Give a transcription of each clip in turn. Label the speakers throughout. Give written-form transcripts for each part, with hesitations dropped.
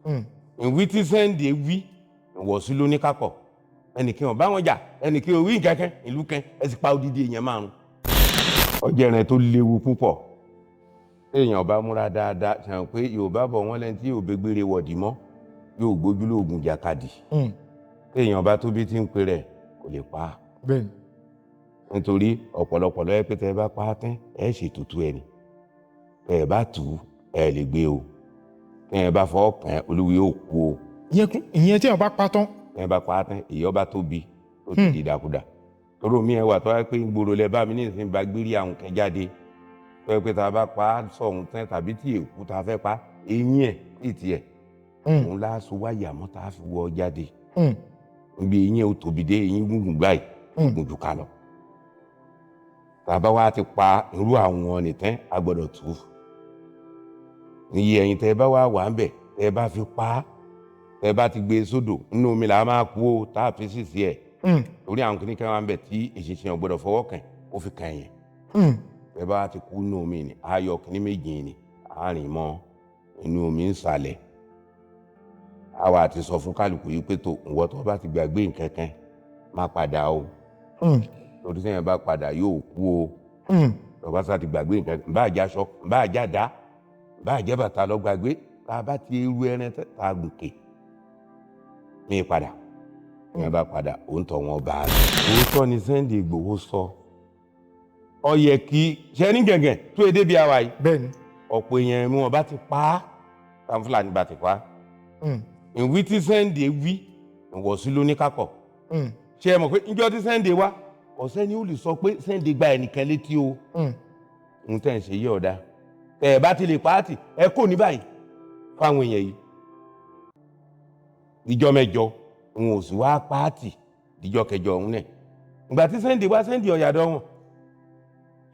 Speaker 1: Ìwí tí Sunday wí ìwọ̀sí ló ní kápọ̀, ẹnìkan ò bá wọn jà, ẹnìkan ò wí nǹkankan ìlú kan, ẹ sì pa odidi èèyàn 5. Ọjọ́ ẹran tó léwu púpọ̀, téèyàn bá múra dáadáa. Ṣàn pé Yorùbá bọ̀, wọ́n lẹ́ni tí yóò bégbére wọ̀dì mọ́ yóò gbójú lóògùn jàkadì. Téèyàn bá tóbi tí ń pe rẹ̀, kò lè pa á. Nítorí ọ̀pọ̀lọpọ̀ lọ́yẹ́ pé tẹ́ ẹ bá pa á tán, ẹ ṣètùtù ẹ ni. Tẹ́ ẹ bá tù ú, ẹ lè gbé o. Tẹ́ ẹ bá fọwọ́ kàn ẹ́, olúwe yóò kú o.
Speaker 2: Ìyẹn tí èèyàn bá pa tán.
Speaker 1: Tẹ́ ẹ bá pa á tán, èyí ọba tóbi tó ti dìdàkudà tóró mi ẹ wà tó wáyé pé gbòòrò lẹ bá mi ní ìsìn bá gbérí àwọn kan jáde tó yẹ pé tá a bá pa á sọ̀hún tán, tàbí tí èkú tá a fẹ́ pa, eyín ẹ̀ tí tiẹ̀ òun láṣọ wáyà mọ́ tá a fi wọ́ jáde. Níbi eyín ẹ̀ ó tóbi dé, eyín gúngùn gbáyìí, gùn jù ká lọ. Tá a bá wá ti pa irú àwọn nìtẹ́, a gbọ́dọ̀ tú iye ẹ̀yin tẹ́ ẹ bá wá wà ń bẹ̀, tẹ́ ẹ bá fi pa á, tẹ́ ẹ bá ti gbé e sódò nínú omi là á máa kú o, tá a fi sì sí ẹ̀, torí àwọn kìnnìkan wà ń bẹ̀ tí eṣinṣin ò gbọ́dọ̀ fọwọ́ kàn ó fi kàn yẹn. Tẹ́ ẹ bá ti kú nínú omi ni, a yọ kìnnì méjì ni àárín mọ́ inú omi ń sàlẹ̀. A wà ti sọ fún kálukú yìí pé tó ìwọ tó bá ti gbàgbé nǹkan kan, má padà o, torí sẹ́yìn bá padà yóò kú o. Tó bá sá ti gbàgbé nǹkan, bá àjàṣọ, bá àjàdá, bá àjẹbàtà lọ gbàgbé, tá a bá ti eru ẹran tá a gòkè ní padà, ìyẹn bá padà, òun tọ̀ wọ́n bá a lọ. Òótọ́ ni Sunday Igboho sọ. Ọ yẹ kí ṣe ní gẹ̀gẹ̀ tó edé bí àwa yìí. Ọ̀pọ̀ èèyàn mú wọn bá ti pa á, táwọn Fúlàní bá ti pa á. Ìwí tí Sunday wí ìwọ̀sí ló ní kápọ̀. Ṣé ẹ mọ̀ pé níjọ́ tí Sunday wá, ọ̀sẹ́ni ó lè sọ pé Sunday gba ẹnìkan létí o? Ń tẹ̀ ń ṣe yí ọ̀dà, tẹ̀ ẹ bá ti lè pààtì, ẹ kò ní báyìí fáwọn èèyàn yìí. Ìjọ 8 òun ò sì wá pààtì, ìjọ kẹjọ òun náà. Ìgbà tí Sunday wá, Sunday ọ̀yàdọ̀ wọn,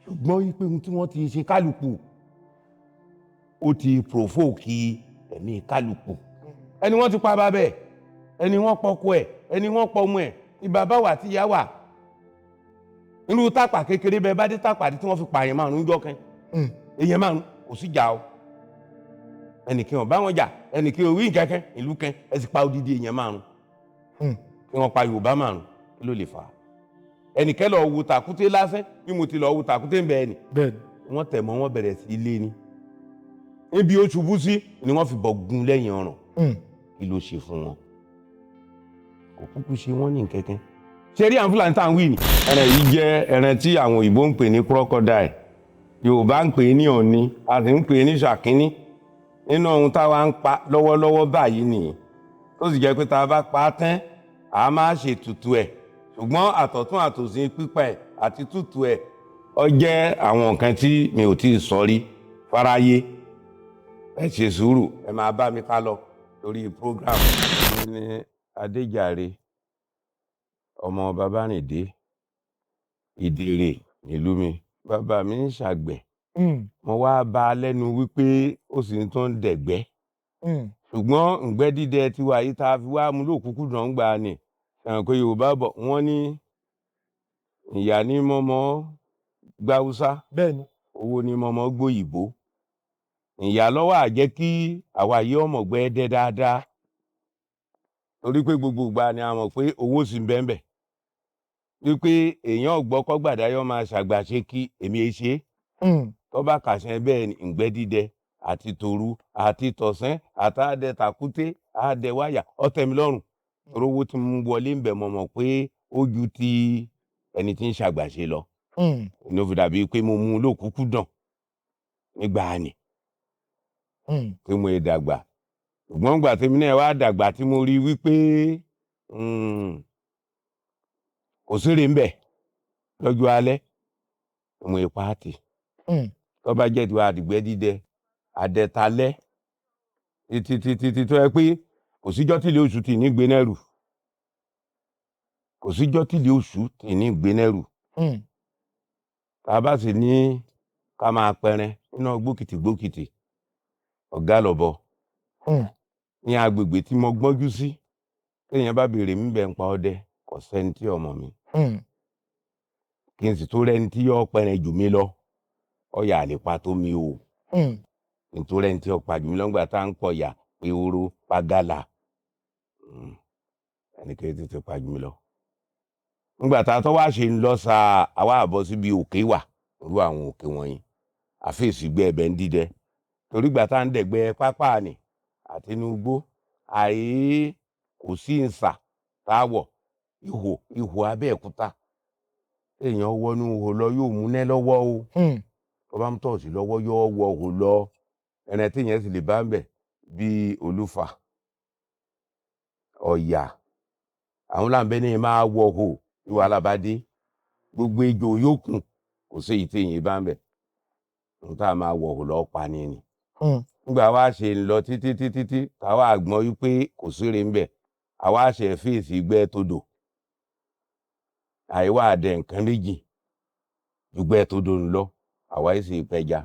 Speaker 1: ṣùgbọ́n wípé ohun tí wọ́n ti ṣe kálukú, ó ti provoke ẹ̀mí kálukú. Ẹni wọ́n ti pa bàbá ẹ̀, ẹni wọ́n pọkọ ẹ̀, ẹni wọ́n pọmọ ẹ̀, tí bàbá wà, tí ìyá wà. Irú tápà kékeré bẹ́ẹ̀ bá dé tápà tí wọ́n fi pààyàn 5 jọ kan, èèyàn 5, kò sí jà o, ẹnìkan ò bá wọn jà, ẹnìkan ò wí nǹkankan ìlú kan, ẹ sì pa odidi èèyàn 5. Kí wọ́n pa Yorùbá 5, kí ló lè fà á? Ẹnìkan lọ wo tàkúté lásán, bí mo ti lọ wo tàkúté ń bẹ ẹnì, wọ́n tẹ̀ mọ́ wọn, bẹ̀rẹ̀ sí ilé ni. Níbi ó ṣubú sí ni wọ́n fi bọ̀ gun lẹ́yìn ọrùn. Kí ló ṣe fún wọn? Kò kúkú ṣe wọ́n ní nǹkankan. Ṣé rí àwọn Fúlàní tá à ń wí ni. Ẹran yìí jẹ́ ẹran tí àwọn òyìnbó ń pè ní crocodile, Yorùbá ń pè ní ọ̀ní, a sì ń pè ní ṣàkíní. Nínú ohun táwa ń pa lọ́wọ́lọ́wọ́ báyìí nìyí, tó sì jẹ́ pé tá a bá pa á tán, a máa ṣètùtù ẹ̀. Ṣùgbọ́n àtọ̀tún àtòsí pípa ẹ̀ àti tútù ẹ̀, ó jẹ́ àwọn nǹkan tí mi ò tí ì sọ rí fáráyé. Ẹ ṣe sùúrù, ẹ máa bá mi ká lọ lórí program. Mi ní Adéjàre, ọmọ Babárìndé, Ìdèrè nílùú mi. Bàbá mi ń ṣàgbẹ̀. Mo wá bá a lẹ́nu wípé ó sì ń tún dẹ̀gbẹ́, ṣùgbọ́n ǹgbẹ́ dídẹ tiwa yìí tá a fi wá mú lókùkù dàn gbà ni. Ṣàwọn pé Yorùbá bọ̀, wọ́n ní ìyá ní mọ́mọ́ gbáwúsá, owó ní mọ́mọ́ gbóyìnbó. Ìyá lọ́wọ́ àjẹ́ kí àwa yìí ọmọ gbẹ́ dẹ́ dáadáa, torí pé gbogbo ìgbà ni a mọ̀ pé owó sì ń bẹ́ẹ̀ bẹ́ẹ̀, wípé èèyàn gbọ́ kọ́gbàdáyọ́ máa ṣàgbàṣe kí èmi ẹ ṣe é. Tó bá kàṣẹ bẹ́ẹ̀ ni ǹgbẹ́ dídẹ àti tòru àti tọ̀sán àtàdẹ tàkúté àdẹ wáyà ọ̀tẹ̀ mi lọ́rùn, torí owó tí mo wọlé ń bẹ̀, mọ̀ mọ̀ pé ó ju ti ẹni tí ń ṣàgbàṣe lọ. Ní ó fi dàbí pé mo mú un lókùúkú dàn nígbà ni pé mo lè dàgbà. Ṣùgbọ́n ìgbà tèmi náà wá dàgbà, tí mo rí wípé kò sérè ń bẹ̀ lọ́jọ́ alẹ́, mo lè pa á tì. Tó bá jẹ́ tiwa àdìgbẹ́ dídẹ àdẹ̀talẹ́ títí títí tí tó yẹ pé kò síjọ́ tí ilé oṣù tì ní gbénẹ́rù, kò síjọ́ tí ilé oṣù tì ní gbénẹ́rù. Tá a bá sì ní ká máa pẹran nínú gbókìtì gbókìtì, ọ̀gá lọ́bọ ní agbègbè tí mo gbọ́njú sí, téèyàn bá béèrè mi bẹ̀ ń pa ọdẹ, kò sẹ́ni tí ọmọ mi. Kí n sì tó rẹ́ni tí yóò pẹran jù mí lọ, ọ̀yà àlèpa tó mi o. Kí n tó rẹ́ni tí ó pa jù mí lọ́ngbà tá à ń pọ̀yà. Ehoro, pagala. Ẹnìkan tètè pa jù mí lọ. Nígbà tá a tọ́ wá ṣe ń lọ sa, àwa àbọ̀ síbi òkè wà, irú àwọn òkè wọ̀nyí. Àfẹ́sì gbé ẹbẹ̀ ń dídẹ. Torí ìgbà tá ń dẹ̀gbẹ́ pápá ni àti inú igbó, àì kò sí ìsà tá a wọ̀, ihò, ihò abẹ́ òkúta. Èèyàn wọnú ihò lọ yóò múná lọ́wọ́ o. Tó bá ń tọ̀ sí lọ́wọ́ yóò wọ ihò lọ. Ẹran tí èèyàn sì lè bá ń bẹ̀ bí olúfà, ọ̀yà. Àwọn láǹbẹ́ ní máa wọ ihò bí wàhálà bá dé. Gbogbo ejò yóò kùn, kò sí èyí tí èèyàn bá ń bẹ̀. Ohun tá a máa wọ ihò lọ pa ni ni. Nígbà wá ṣe ń lọ títí títí tí táwa gbọ́n wípé kò síre ń bẹ̀. Àwa ṣe fèsì ìgbẹ́ todò. Àìwá dẹ nǹkan méjì ju ìgbẹ́ todò ń lọ. Àwa yìí sì pẹja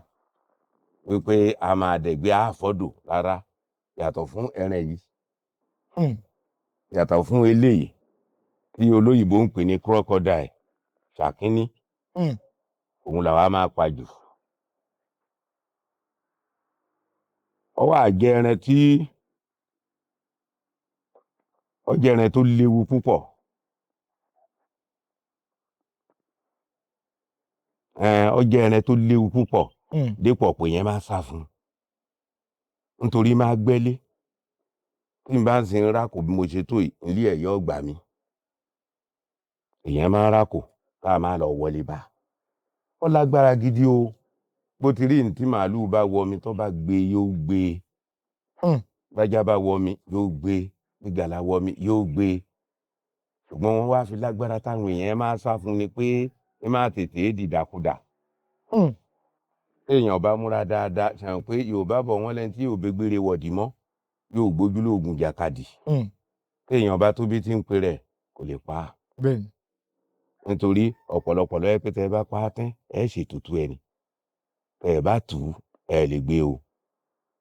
Speaker 1: wípé a máa dẹ̀gbẹ́ àfọ́dò rárá yàtọ̀ fún ẹran yìí. Yàtọ̀ fún eléyìí tí olóyìnbó ń pè ní crocodile, ṣàkíní. Òun làwa máa pa jù. Ó wà jẹ́ ẹran tí ó jẹ́ ẹran tó léwu púpọ̀. Ó jẹ́ ẹran tó léwu púpọ̀ dépò pé yẹn máa sá fún un. Nítorí máa gbẹ́lé. Tí n bá ń sin rákò bí mo ṣe tó yìí, ilé ẹ̀ yóò gbà mí. Èèyàn máa ń rákò ká máa lọ wọlé bá. Ó lágbára gidi o. Bó ti rí ní tí màlúù bá wọ mi tó bá gbé yóò gbé. Bájá bá wọ mi yóò gbé. Bí gàlà wọ mi yóò gbé. Ṣùgbọ́n wọ́n wá fi lágbára táwọn èèyàn máa sá fún ni pé ẹ má tètè dìdàkudà. Téèyàn bá múra dáadáa, ṣàwọn pé Yorùbá bọ̀ wọ́n lẹ́ni tí yóò gbégbére wọ̀dì mọ́, yóò gbójú lóògùn jàkadì. Téèyàn bá tóbi tí ń pe rẹ̀ kò lè pa á. Nítorí ọ̀pọ̀lọpọ̀ ló jẹ́ pé tẹ bá pa á tán, ẹ ṣètùtù ẹ ni. Tẹ bá tù ú, ẹ lè gbé o.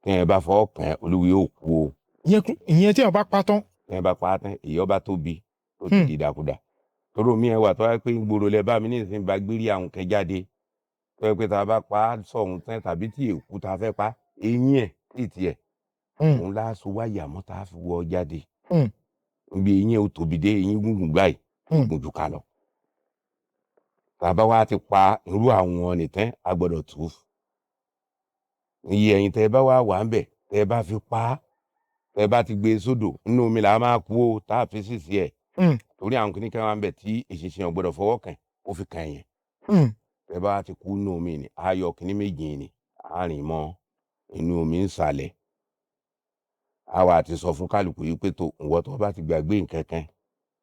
Speaker 1: Tẹ bá fọwọ́ kàn án, olúwa yóò kú o.
Speaker 2: Ìyẹn tí èèyàn bá pa tán.
Speaker 1: Tẹ bá pa á tán, èyí ọba tóbi tó ti dìdàkudà. Torí omi ẹ wà tó wá pé ń gbòòrò lẹ bá mi ní ìsìn bá gbérí àwọn kẹ jáde. Tó yẹ pé tá a bá pa á sọ̀hún tán tàbí tí èkú ta fẹ́ pa, eyín ẹ̀ tí tiẹ̀. Òun láṣọ wáyà mọ́ tá a fi wọ jáde. Níbi eyín ò tóbi dé eyín gúngùn báyìí, gùn jù ká lọ. Tá a bá wá ti pa irú àwọn nìtẹ́, a gbọ́dọ̀ tú. Iye ẹyin tẹ bá wá wà ń bẹ̀, tẹ bá fi pa á, tẹ bá ti gbé sódò, inú omi là á máa kú o, tá a fi sísì ẹ̀. Torí àwọn kìnìún kan wà ń bẹ̀ tí eṣinṣin ò gbọ́dọ̀ fọwọ́ kàn, ó fi kàn yẹn. Tẹ bá ti kú inú omi ni, a yọ kìnìún méjì ni, a rìn mọ́ inú omi ń sàlẹ̀. A wà ti sọ fún kálukú yìí pé tó, ìwọ tó bá ti gbàgbé nǹkan kan,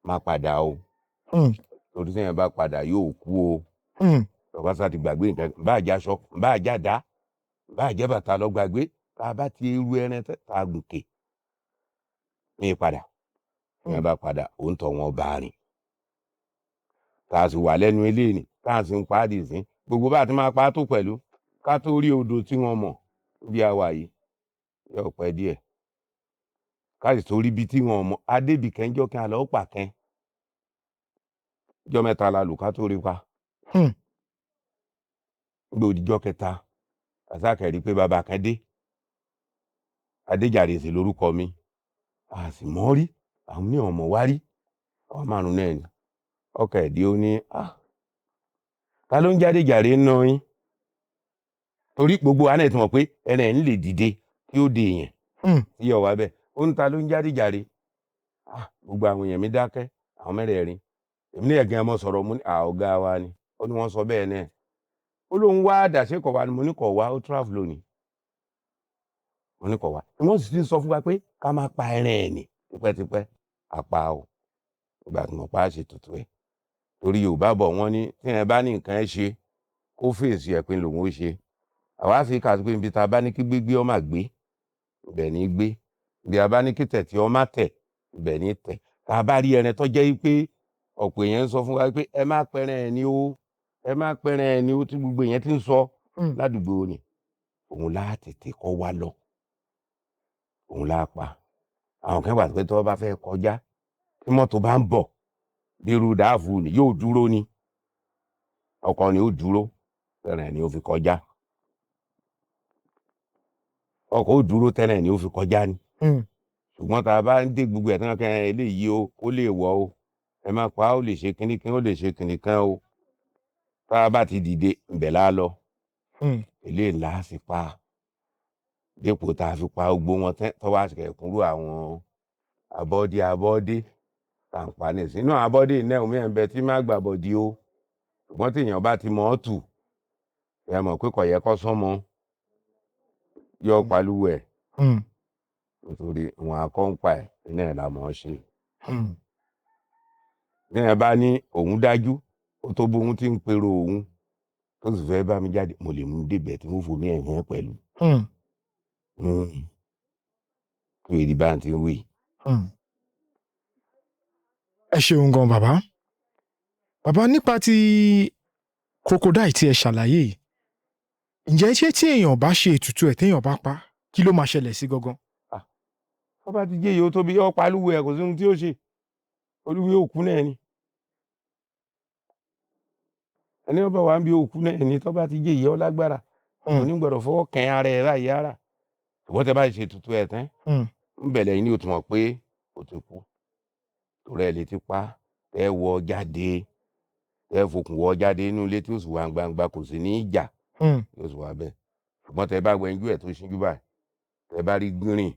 Speaker 1: má padà o. Torí tí èèyàn bá padà yóò kú o. Tó bá sá ti gbàgbé nǹkan, bá jẹ́ aṣọ, bá jẹ́ àdá, bá jẹ́ bàtà lọ gbàgbé, tá a bá ti rú ẹran tán, tá a gùnkè. Ní padà. Tí èèyàn bá padà, ó ń tọ̀ wọ́n bá rìn. Tá a sì wà lẹ́nu eléyìí ni, tá a sì ń pa á dì sí. Gbogbo bá a ti máa pa á tó pẹ̀lú, ká tó rí odò tí wọ́n mọ̀ bí a wà yìí, yóò pẹ́ díẹ̀. Ká sì tó rí ibi tí wọ́n mọ̀, a dé ibì kan ńjọ́ kan, a lọ pa kan. Ọjọ́ mẹ́ta la lò ká tó rí pa. Nígbà òdìjọ́ kẹta, Àsákẹ́ rí pé bàbá kan dé. Adéjàre sì lórúkọ mi. A sì mọ̀ rí, àwọn ní ọmọ wa rí. Àwa márùn-ún náà ni. Ọkọ̀ ẹ̀dí ó ní, "Ah, ta ló ń jáde jàre ń ná yín?" Torí gbogbo wa náà ti mọ̀ pé ẹran ẹ̀ ń lè dìde kí ó de èèyàn. Tí yọ̀ wá bẹ́ẹ̀. Ó ń ta ló ń jáde jàre. Ah, gbogbo àwọn èèyàn mi dákẹ́, àwọn mẹ́rẹ̀ẹ̀rin. Èmi ní ẹ̀gẹ́ ọmọ sọ̀rọ̀ mo ní, "À, ọ̀gá wa ni." Ó ní wọ́n sọ bẹ́ẹ̀ náà. Ó lóun wá dàṣẹ́ kọ̀ wá ni mo ní kọ̀ wá, ó travel lónìí. Mo ní kọ̀ wá. Wọ́n sì ti sọ fún wa pé ká máa pa ẹran ẹ̀ ní tipẹ́tipẹ́. A pa o. Ìgbà tí mo pa á ṣe tutù ẹ̀. Torí Yorùbá bọ̀ wọ́n ní tí ẹ bá ní nǹkan ẹ ṣe, kó fèsì ẹ̀ pé lòun ó ṣe. Àwa fi kà sí pé ibi tá a bá ní kí gbígbé ọ máa gbé, ibẹ̀ ní gbé. Ibi a bá ní kí tẹ̀ tí ọ máa tẹ̀, ibẹ̀ ní tẹ̀. Tá a bá rí ẹran tó jẹ́ pé ọ̀pọ̀ èèyàn ń sọ fún wa pé ẹ má pẹran ẹ̀ ní o, ẹ má pẹran ẹ̀ ní o tí gbogbo èèyàn ti ń sọ ládùúgbò ni. Òun lá tètè kọ́ wa lọ. Òun lá pa. Àwọn kan wà pé tí wọ́n bá fẹ́ kọjá, tí mọ́tò bá ń bọ̀, bí irú dáàfù ni yóò dúró ni. Ọkọ̀ ni ó dúró, tẹ̀rẹ̀ ni ó fi kọjá. Ọkọ̀ ó dúró tẹ́lẹ̀ ni ó fi kọjá ni. Ṣùgbọ́n tá a bá ń dé gbogbo ẹ̀ tán kẹ́ eléyìí o, ó lè wọ̀ o, ẹ má pa á, ó lè ṣe kinní kan, ó lè ṣe kinní kan o. Tá a bá ti dìde ńbẹ̀ la lọ. Eléyìí là á fi pa dépò tá a fi pa gbogbo wọn tán tó wá kẹ̀kúrú àwọn abọ́dé abọ́dé tá à ń pa nísìnyí. Inú abọ́dé náà omi ẹ̀ ń bẹ tí má gbàbọ̀dì o. Ṣùgbọ́n tí èèyàn bá ti mọ̀ ọ́ tù, ẹ mọ̀ pé kò yẹ kó sánmọ́ yọ palúwẹ̀ nítorí wọn akọ́ńpa ẹ̀ iná ẹ̀ la mọ̀ ọ́ ṣe. Bí ẹ bá ní òun dájú, ó tó bóun tí ń pero òun tó sì fẹ́ bá mi jáde, mo lè mú débẹ̀ tí mo fomi ẹ̀ hàn pẹ̀lú. Kí èdè bá ti ń wí.
Speaker 2: Ẹ ṣeun gan bàbá. Bàbá, nípa ti crocodile tí ẹ ṣàlàyé yìí, ǹjẹ́ ṣé tí èèyàn bá ṣe ètùtù ẹ̀ téèyàn bá pa, kí ló máa ṣẹlẹ̀ sí gangan?
Speaker 1: Tó bá ti jẹ́ èyí ó tóbi, yọ palúwẹ̀, kò sí ohun tí ó ṣe. Olúwe òkú náà ni. Ẹni ó bá wà ń bí òkú náà ni tó bá ti jẹ́ èyí ó lágbára. Kò ní gbọ́dọ̀ fọwọ́ kàn ara ẹ̀ báyìí ara. Ṣùgbọ́n tẹ bá ṣe ètùtù ẹ̀ tán, ń bẹ̀lẹ̀ yín ni ó tún mọ̀ pé ó ti kú. Torí ẹ lè ti pa, tẹ́ wọ jáde, tẹ́ fokùn wọ jáde inú ilé tí ó sì wà gbangba, kò sí ní ìjà, yóò sì wà bẹ́ẹ̀. Ṣùgbọ́n tẹ bá wẹjú ẹ̀ tó ṣíjú báyìí, tẹ bá rí green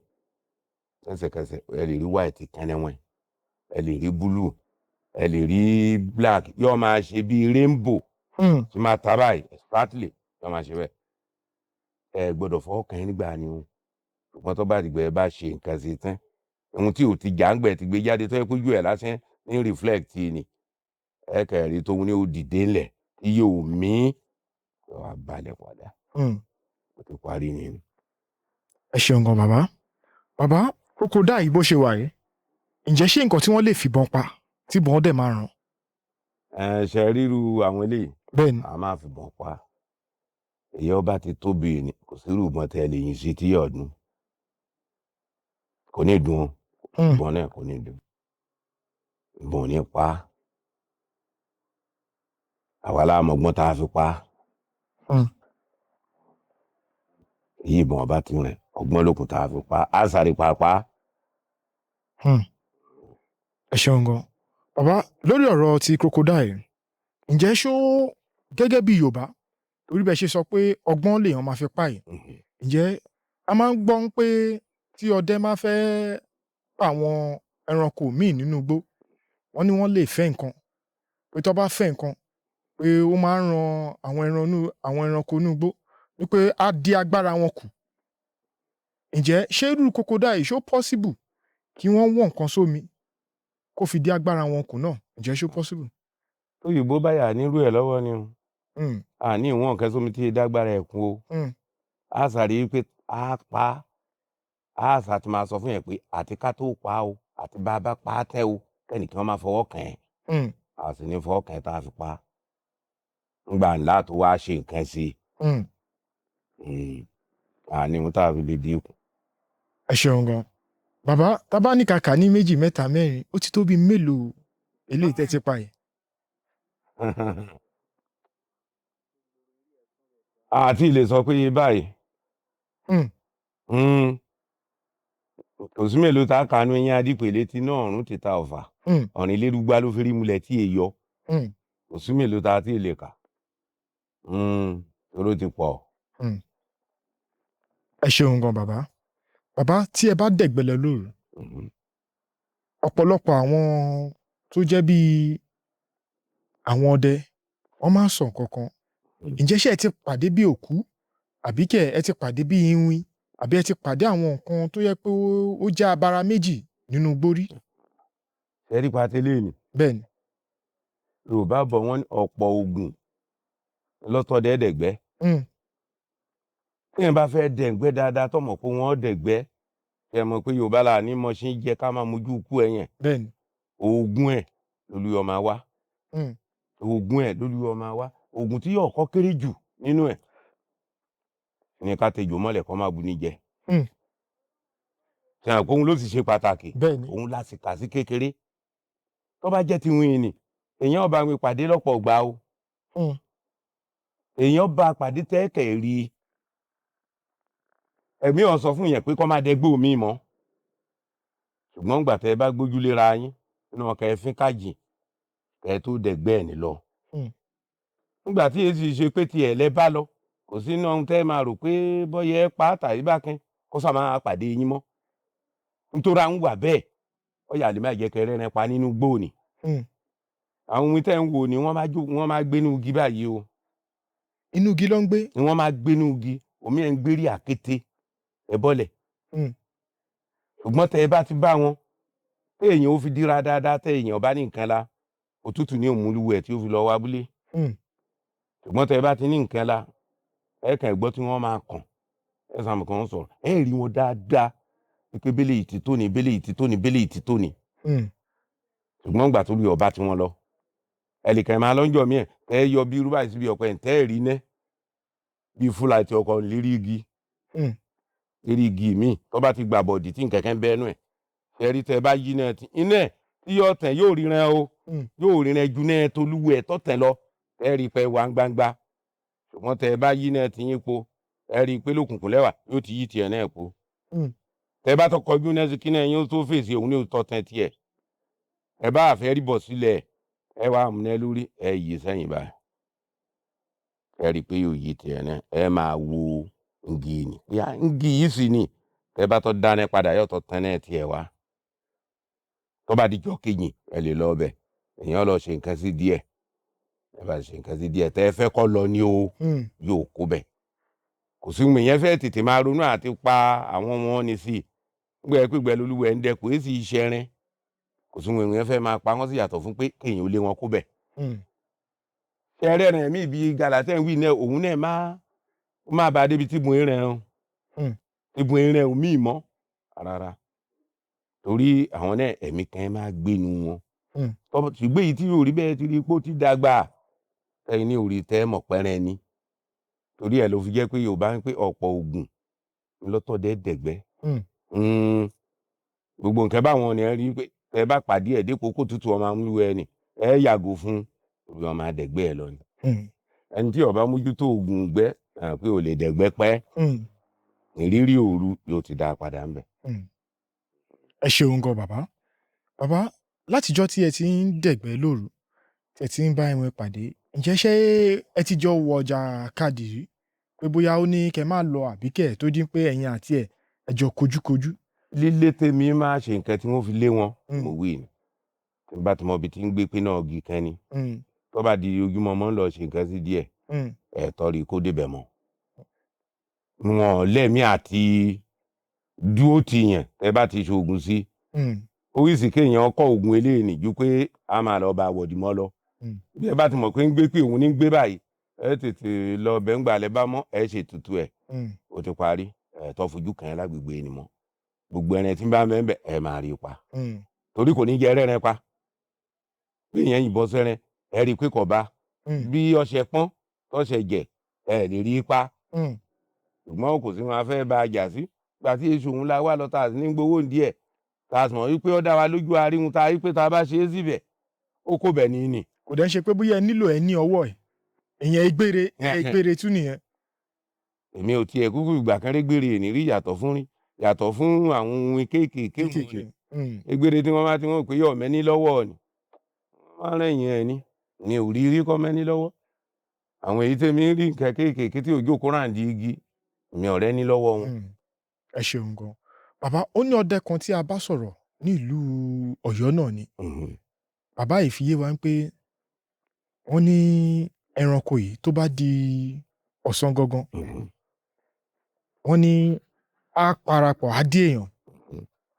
Speaker 1: lẹ́sẹ̀kẹsẹ̀, ẹ lè rí white kẹ́nẹ́wẹ́n, ẹ lè rí blue, ẹ lè rí black, yóò máa ṣe bí rainbow tí máa ta báyìí exactly, yóò máa ṣe bẹ́ẹ̀. Ẹ gbọ́dọ̀ fọwọ́ kàn yín nígbà ni o. Ṣùgbọ́n tó bá dìgbà ẹ bá ṣe nǹkan sí tán, ohun tí ò ti jà ń gbẹ̀ ti gbé jáde tó yẹ kójú ẹ̀ lásán ní reflect ni. Ẹ kẹ̀rí tóun ní ó dìde ńlẹ̀ tí yóò mí, yóò wá balẹ̀ padà. Ó ti parí ni.
Speaker 2: Ẹ ṣeun gan bàbá. Bàbá, crocodile yìí bó ṣe wà yìí, ǹjẹ́ ṣé nǹkan tí wọ́n lè fìbọn pa tí ìbọn dẹ̀ máa ràn?
Speaker 1: Ẹ ṣe ríru àwọn eléyìí.
Speaker 2: Bẹ́ẹ̀ni.
Speaker 1: A máa fìbọn pa. Èyí ọba ti tóbi ni, kò sí irú ìbọn tẹ́ ẹ lè yìn sí tí yóò dún. Kò ní dùn o. Ìbọn náà kò ní dùn. Ìbọn ò ní pa. Àwa la mọ̀gbọ́n tá a fi pa. Èyí ìbọn ọba ti rìn, ọgbọ́n lókun tá a fi pa. A sáré pa pa.
Speaker 2: Ẹ ṣeun gan. Bàbá, lórí ọ̀rọ̀ ti crocodile, ǹjẹ́ ṣó gẹ́gẹ́ bí Yorùbá, torí bẹ́ẹ̀ ṣe sọ pé ọgbọ́n lèèyàn máa fi pa yìí, ǹjẹ́ a máa ń gbọ́ pé tí ọdẹ máa fẹ́ pa àwọn ẹranko míì nínú igbó, wọ́n ní wọ́n lè fẹ́ nǹkan, pé tó bá fẹ́ nǹkan, pé ó máa ń ran àwọn ẹran inú àwọn ẹranko inú igbó, wípé á dí agbára wọn kù. Ǹjẹ́ ṣé irú crocodile yìí ṣó possible kí wọ́n wọ́n nǹkan sómi kó fi dí agbára wọn kù náà? Ǹjẹ́ ṣó possible?
Speaker 1: Tóyìnbó báyà nírú ẹ̀ lọ́wọ́ ni o. A ní ìwọ̀n nǹkan sómi tí dágbára ẹ̀ kún o. A sáré pé a pa á, sá ti máa sọ fún yẹn pé àti ká tó pa o, àti bá a bá pa á tẹ́ o, kẹ́nìkan máa fọwọ́ kàn ẹ́. A sì ní fọwọ́ kàn ẹ́ tá a fi pa á. Ńgbà ńlá tó wá ṣe nǹkan sí i. A ní ohun tá a fi lè dínkù.
Speaker 2: Ẹ ṣeun gan. Bàbá, tá bá ní kàkà ní méjì mẹ́ta mẹ́rin, ó ti tó bí mélòó eléyìí tẹ́ ti pa yìí?
Speaker 1: Àti lè sọ pé báyìí. Kò sí mélòó tá a kànú eyín adípèlé tí náà ọ̀run ti ta ọ̀fà. Ọ̀rìnlérúgba ló fi rí mulẹ̀ tí èè yọ. Kò sí mélòó tá a ti lè kà. Toró ti pọ̀.
Speaker 2: Ẹ ṣeun gan bàbá. Bàbá, tí ẹ bá dẹ̀gbẹ́lẹ̀ lóru, ọ̀pọ̀lọpọ̀ àwọn tó jẹ́ bí àwọn ọdẹ, wọ́n máa ń sọ nǹkan kan. Ǹjẹ́ ṣé ẹ ti pàdé bí òkú, àbí kẹ̀ ẹ ti pàdé bí iwin, àbí ẹ ti pàdé àwọn nǹkan tó yẹ pé ó jẹ́ abara méjì nínú igbó rí?
Speaker 1: Ṣé rí pa tẹ́lẹ̀ ni?
Speaker 2: Bẹ́ẹ̀ni.
Speaker 1: Yorùbá bọ̀ wọ́n ní ọ̀pọ̀ ògùn lọ́tọ̀ dẹ́dẹ̀gbẹ́. Tí èèyàn bá fẹ́ dẹ̀gbẹ́ dáadáa, tó mọ̀ pé wọ́n dẹ̀gbẹ́, ṣe mọ̀ pé Yorùbá là ní mọ̀ṣí jẹ́ ká máa mojú ikú ẹ yẹn.
Speaker 2: Bẹ́ẹ̀ni.
Speaker 1: Òògùn ẹ̀ lolúyọ máa wá. Òògùn ẹ̀ lolúyọ máa wá. Òògùn tí yóò kọ́ kéré jù nínú ẹ̀ ní ká tejò mọ́lẹ̀ kó má bu ní jẹ. Ṣe àpò òun ló sì ṣe pàtàkì.
Speaker 2: Bẹ́ẹ̀ni.
Speaker 1: Òun la sì kà sí kékeré. Tó bá jẹ́ ti wín ni, èèyàn bá mi pàdé lọ́pọ̀ ọgbà o. Èèyàn bá pàdé tẹ́ẹ̀kẹ̀ rí. Ẹ̀mí ò sọ fún yẹn pé kó má dẹgbó mi mọ́. Ṣùgbọ́n ìgbà tẹ́ ẹ bá gbójúléra yín nínú ọkọ̀ ẹ fín kájìn kẹ́ ẹ tó dẹ̀gbẹ́ ẹ̀ ní lọ. Nígbà tí èsì ṣe pé tiẹ̀ lẹ bá lọ, kò sí iná ohun tẹ́ ẹ máa rò pé bọ́yẹ ẹ pa á tàbí bákan kó sá máa pàdé yín mọ́. Nítorí à ń wà bẹ́ẹ̀, ọ̀yà lè má jẹ́ kẹ́ rẹ́rìn pa nínú gbóòní. Àwọn ohun tẹ́ ń wò ni wọ́n máa jó, wọ́n máa gbénú igi báyìí o.
Speaker 2: Inú igi ló ń gbé.
Speaker 1: Ni wọ́n máa gbénú igi, omi ẹ̀ ń gbérí àkété ẹ bọ́lẹ̀. Ṣùgbọ́n tẹ́ ẹ bá ti bá wọn, téèyàn ó fi dira dáadáa, téèyàn bá ní nǹkan la, òtútù ní òmùlúwẹ̀ tí ó fi lọ wá abúlé. Ṣùgbọ́n tẹ́ ẹ bá ti ní nǹkan la, ẹ kàn gbọ́ tí wọ́n máa kàn, ẹ sàmù kan sọ̀rọ̀, ẹ rí wọn dáadáa pé bẹ́lẹ̀ yìí ti tó ni, bẹ́lẹ̀ yìí ti tó ni, bẹ́lẹ̀ yìí ti tó ni. Ṣùgbọ́n ìgbà tó rí ọba tí wọ́n lọ, ẹ lè kàn máa lọ́njọ́ mi ẹ̀ tẹ́ ẹ yọ bí irú báyìí síbi ọ̀pẹ tẹ́ ẹ rí iná bí fúlàtì ọkọ̀ lérí igi. Lérí igi mi tó bá ti gbà bọ̀dì tí nkẹ̀kẹ́ ń bẹ́ ẹnu ẹ̀ ẹ rí tẹ́ ẹ bá yí náà tí iná ẹ̀ tí yóò tẹ̀ yóò ríran o. Yóò ríran ju náà tolúwẹ̀ tó tẹ̀ lọ, ẹ rí pé wà ń gbangba. Ṣùgbọ́n tẹ́ ẹ bá yí náà tí yín po, ẹ rí pé lókùnkùn lẹ́wà yóò ti yí tiẹ̀ náà po. Tẹ́ ẹ bá tó kọjú náà sí kí náà yín ó tó fèsì òun ní òótọ́ tẹ̀ tiẹ̀. Ẹ bá àfẹ́ rí bọ̀ sílẹ̀, ẹ wá múná lórí, ẹ yí sẹ́yìn báyìí, ẹ rí i pé yóò yí tiẹ̀ náà. Ẹ máa wo ngi ni bóyá ngi yìí sì ni. Tẹ́ bá tó dáná padà yóò tó tán náà tiẹ̀ wá. Tó bá dijọ́ kejì ẹ lè lọ ọbẹ̀, èèyàn lọ ṣe nǹkan sí díẹ̀. Ẹ bá ṣe nǹkan sí díẹ̀ tẹ́ ẹ fẹ́ kọ́ lọ ní o, yóò kó bẹ̀. Kò sí mi yẹn fẹ́ tètè máa ronú àti pa àwọn ọmọ ní sí i gbẹ pípẹ́ lolúwẹ̀ ń dẹkùn èsì iṣẹ́ rẹ̀. Kò sí mi yẹn fẹ́ máa pa wọ́n sí yàtọ̀ fún pé kéèyàn ó lé wọn kó bẹ̀. Ṣẹrẹ rẹ̀ mí ibi gàlátẹ̀ ń wí náà, òun náà máa bá a débi tí mo ń rẹ̀ o. Tí mo ń rẹ̀ o mí mọ́ rárá, torí àwọn náà ẹ̀mí kan máa gbénu wọn. Ṣùgbọ́n èyí tí yóò rí bẹ́ẹ̀ ti rí pé ó ti dàgbà tẹ́yìn ní orí tẹ́ mọ̀ pẹ́rẹ́ ni. Torí ẹ̀ ló fi jẹ́ pé Yorùbá ń pé ọ̀pọ̀ ògùn lọ́tọ̀dẹ́ dẹ̀gbẹ́. Gbogbo nǹkan báwọn ni ẹ rí pé tẹ́ bá pàdé ẹ̀ dípò kó tutù ọmọ amúlù ẹ ni ẹ yàgò fún òbí ọmọ àdẹ̀gbẹ́ ẹ lọ ni. Ẹni tí ó bá mójútó ògùn gbẹ́ pé ò lè dẹ̀gbẹ́ pẹ́, ìrírí òru yóò ti dá a padà ń bẹ̀.
Speaker 2: Ẹ ṣeun gan bàbá. Bàbá, látijọ́ tí ẹ ti ń dẹ̀gbẹ́ lóru, tí ẹ ti ń bá ẹ̀wọ̀n pàdé, ǹjẹ́ ṣé ẹ ti jọ wọ ọjà kadì rí pé bóyá ó ní kẹ́ máa lọ àbí kẹ́ tó dín pé ẹ̀yin àti ẹ̀ ẹ jọ kojúkojú?
Speaker 1: Lílé tèmi máa ṣe nǹkan tí wọ́n fi lé wọn, mo wí ni. Tí n bá ti mọ ibi tí ń gbé pé náà gi kan ni. Tó bá di ojúmọ́ mọ́ ń lọ ṣe nǹkan sí díẹ̀, ẹ̀ tọ́ rí kó débẹ̀ mọ́. Wọn lẹ́mí àti dúró ti yàn tẹ́ bá ti ṣoògùn sí. Oríṣi kéèyàn kọ́ oògùn eléyìí ní ju pé a máa lọ bá wọ̀dì mọ́ lọ. Bí ẹ bá ti mọ̀ pé ń gbé pé òun ní ń gbé báyìí, ẹ tètè lọ bẹ̀ ń gbalẹ̀ bá mọ́, ẹ ṣe tutù ẹ̀. Ó ti parí, ẹ tó fojú kàn án lágbègbè ni mọ́. Gbogbo ẹran tí ń bá mẹ́ńbẹ̀ ẹ máa rí i pa. Torí kò ní jẹ rẹ́rẹ́ pa. Bí èèyàn yìnbọn sẹ́rẹ̀, ẹ rí i pé kò bá. Bí ọṣẹ pọ́n, tọ́ṣẹ jẹ, ẹ lè rí i pa. Ṣùgbọ́n kò sí wọn fẹ́ bá a jà sí. Ìgbà tí èṣù òun la wá lọ tá a sì ní gbowó díẹ̀. Tá a sì mọ̀ wípé ó dá wa lójú aríhun tá a rí pé tá a bá ṣe é síbẹ̀, ó kó bẹ̀ ní nì.
Speaker 2: Kò dẹ́ ṣe pé bóyá ẹ nílò ẹ ní ọwọ́ ẹ̀. Ìyẹn egbére, egbére tún nìyẹn.
Speaker 1: Èmi ò tiẹ̀ kúkú ìgbà kan rí gbére ní rí yàtọ̀ fún rí, yàtọ̀ fún àwọn ohun kéékèèké wọ̀nyí. Egbére tí wọ́n bá ti wọ́n pé yọ̀ mẹ́ni lọ́wọ́ ni. Wọ́n máa ń rẹ̀yìn ẹ ní. Mi ò rí rí kọ́ mẹ́ni lọ́wọ́. Àwọn èyí tèmi ń rí nǹkan kéékèèké tí òjò kó ràǹdí igi, èmi ò rẹ́ni lọ́wọ́ wọn.
Speaker 2: Ẹ ṣeun gan. Bàbá, ó ní ọdẹ kan tí a bá sọ̀rọ̀ ní ìlú Ọ̀yọ́ náà ni. Bàbá yìí fi yé wa pé wọ́n ní ẹranko yìí tó bá di ọ̀sán gangan, wọ́n ní á parapọ̀ á dé èèyàn,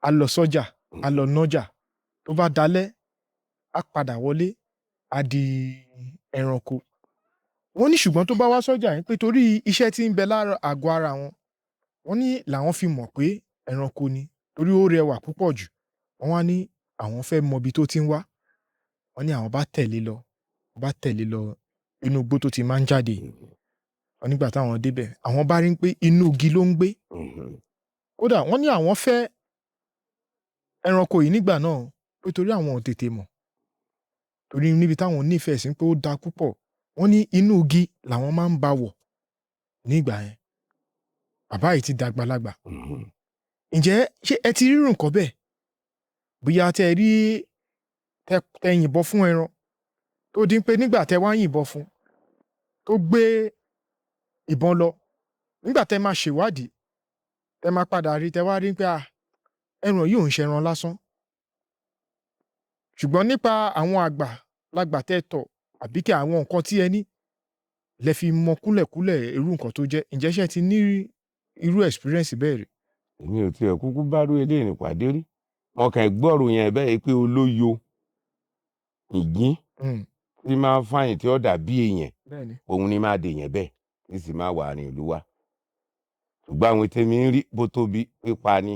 Speaker 2: á lọ sọ́jà, á lọ nájà, tó bá dalẹ́, á padà wọlé, á di ẹranko. Wọ́n ní ṣùgbọ́n tó bá wá sọ́jà yìí pé torí iṣẹ́ tí ń bẹ lára àgọ́ ara wọn, wọ́n ní làwọn fi mọ̀ pé ẹranko ni torí ó rẹwà púpọ̀ jù. Wọ́n wá ní àwọn fẹ́ mọ ibi tó ti ń wá. Wọ́n ní àwọn bá tẹ̀lé lọ, bá tẹ̀lé lọ inú igbó tó ti máa ń jáde. Wọ́n nígbà táwọn débẹ̀, àwọn bá rí pé inú igi ló ń gbé. Kódà wọ́n ní àwọn fẹ́ ẹranko yìí nígbà náà pé torí àwọn ò tètè mọ̀. Torí níbi táwọn nífẹ̀ẹ́ sí pé ó da púpọ̀. Wọ́n ní inú igi làwọn máa ń bá wọ̀ nígbà yẹn. Bàbá yìí ti dàgbàlagbà. Ǹjẹ́ ṣé ẹ ti rírun nǹkan bẹ́ẹ̀? Bóyá tẹ́ ẹ rí tẹ yìnbọn fún ẹran tó dín pé nígbà tẹ́ wá yìnbọn fún tó gbé ìbọn lọ, nígbà tẹ́ máa ṣèwádìí, tẹ́ máa padà rí, tẹ́ wá rí pé ah, ẹran yìí ò ń ṣẹran lásán, ṣùgbọ́n nípa àwọn àgbà lágbà tẹ́ tọ̀ àbí kí àwọn nǹkan tí ẹ ní lẹ fi mọ kúlẹ̀kúlẹ̀ irú nǹkan tó jẹ́. Ǹjẹ́ ṣé ẹ ti ní irú experience bẹ́ẹ̀ rí?
Speaker 1: Èmi ò tiẹ̀ kúkú bá rú eléyìí nípàdé rí. Mo kàn gbọ́rò yẹn bẹ́ẹ̀ pé olóyo ìgbín tí máa ń fàyìn tí ó dàbí èèyàn,
Speaker 2: Bẹ́ẹ̀ni.
Speaker 1: òun ni máa dèèyàn bẹ́ẹ̀ tí sì máa wà ní ìlú wa. Ṣùgbọ́n àwọn tèmi ń rí bó tóbi pípa ni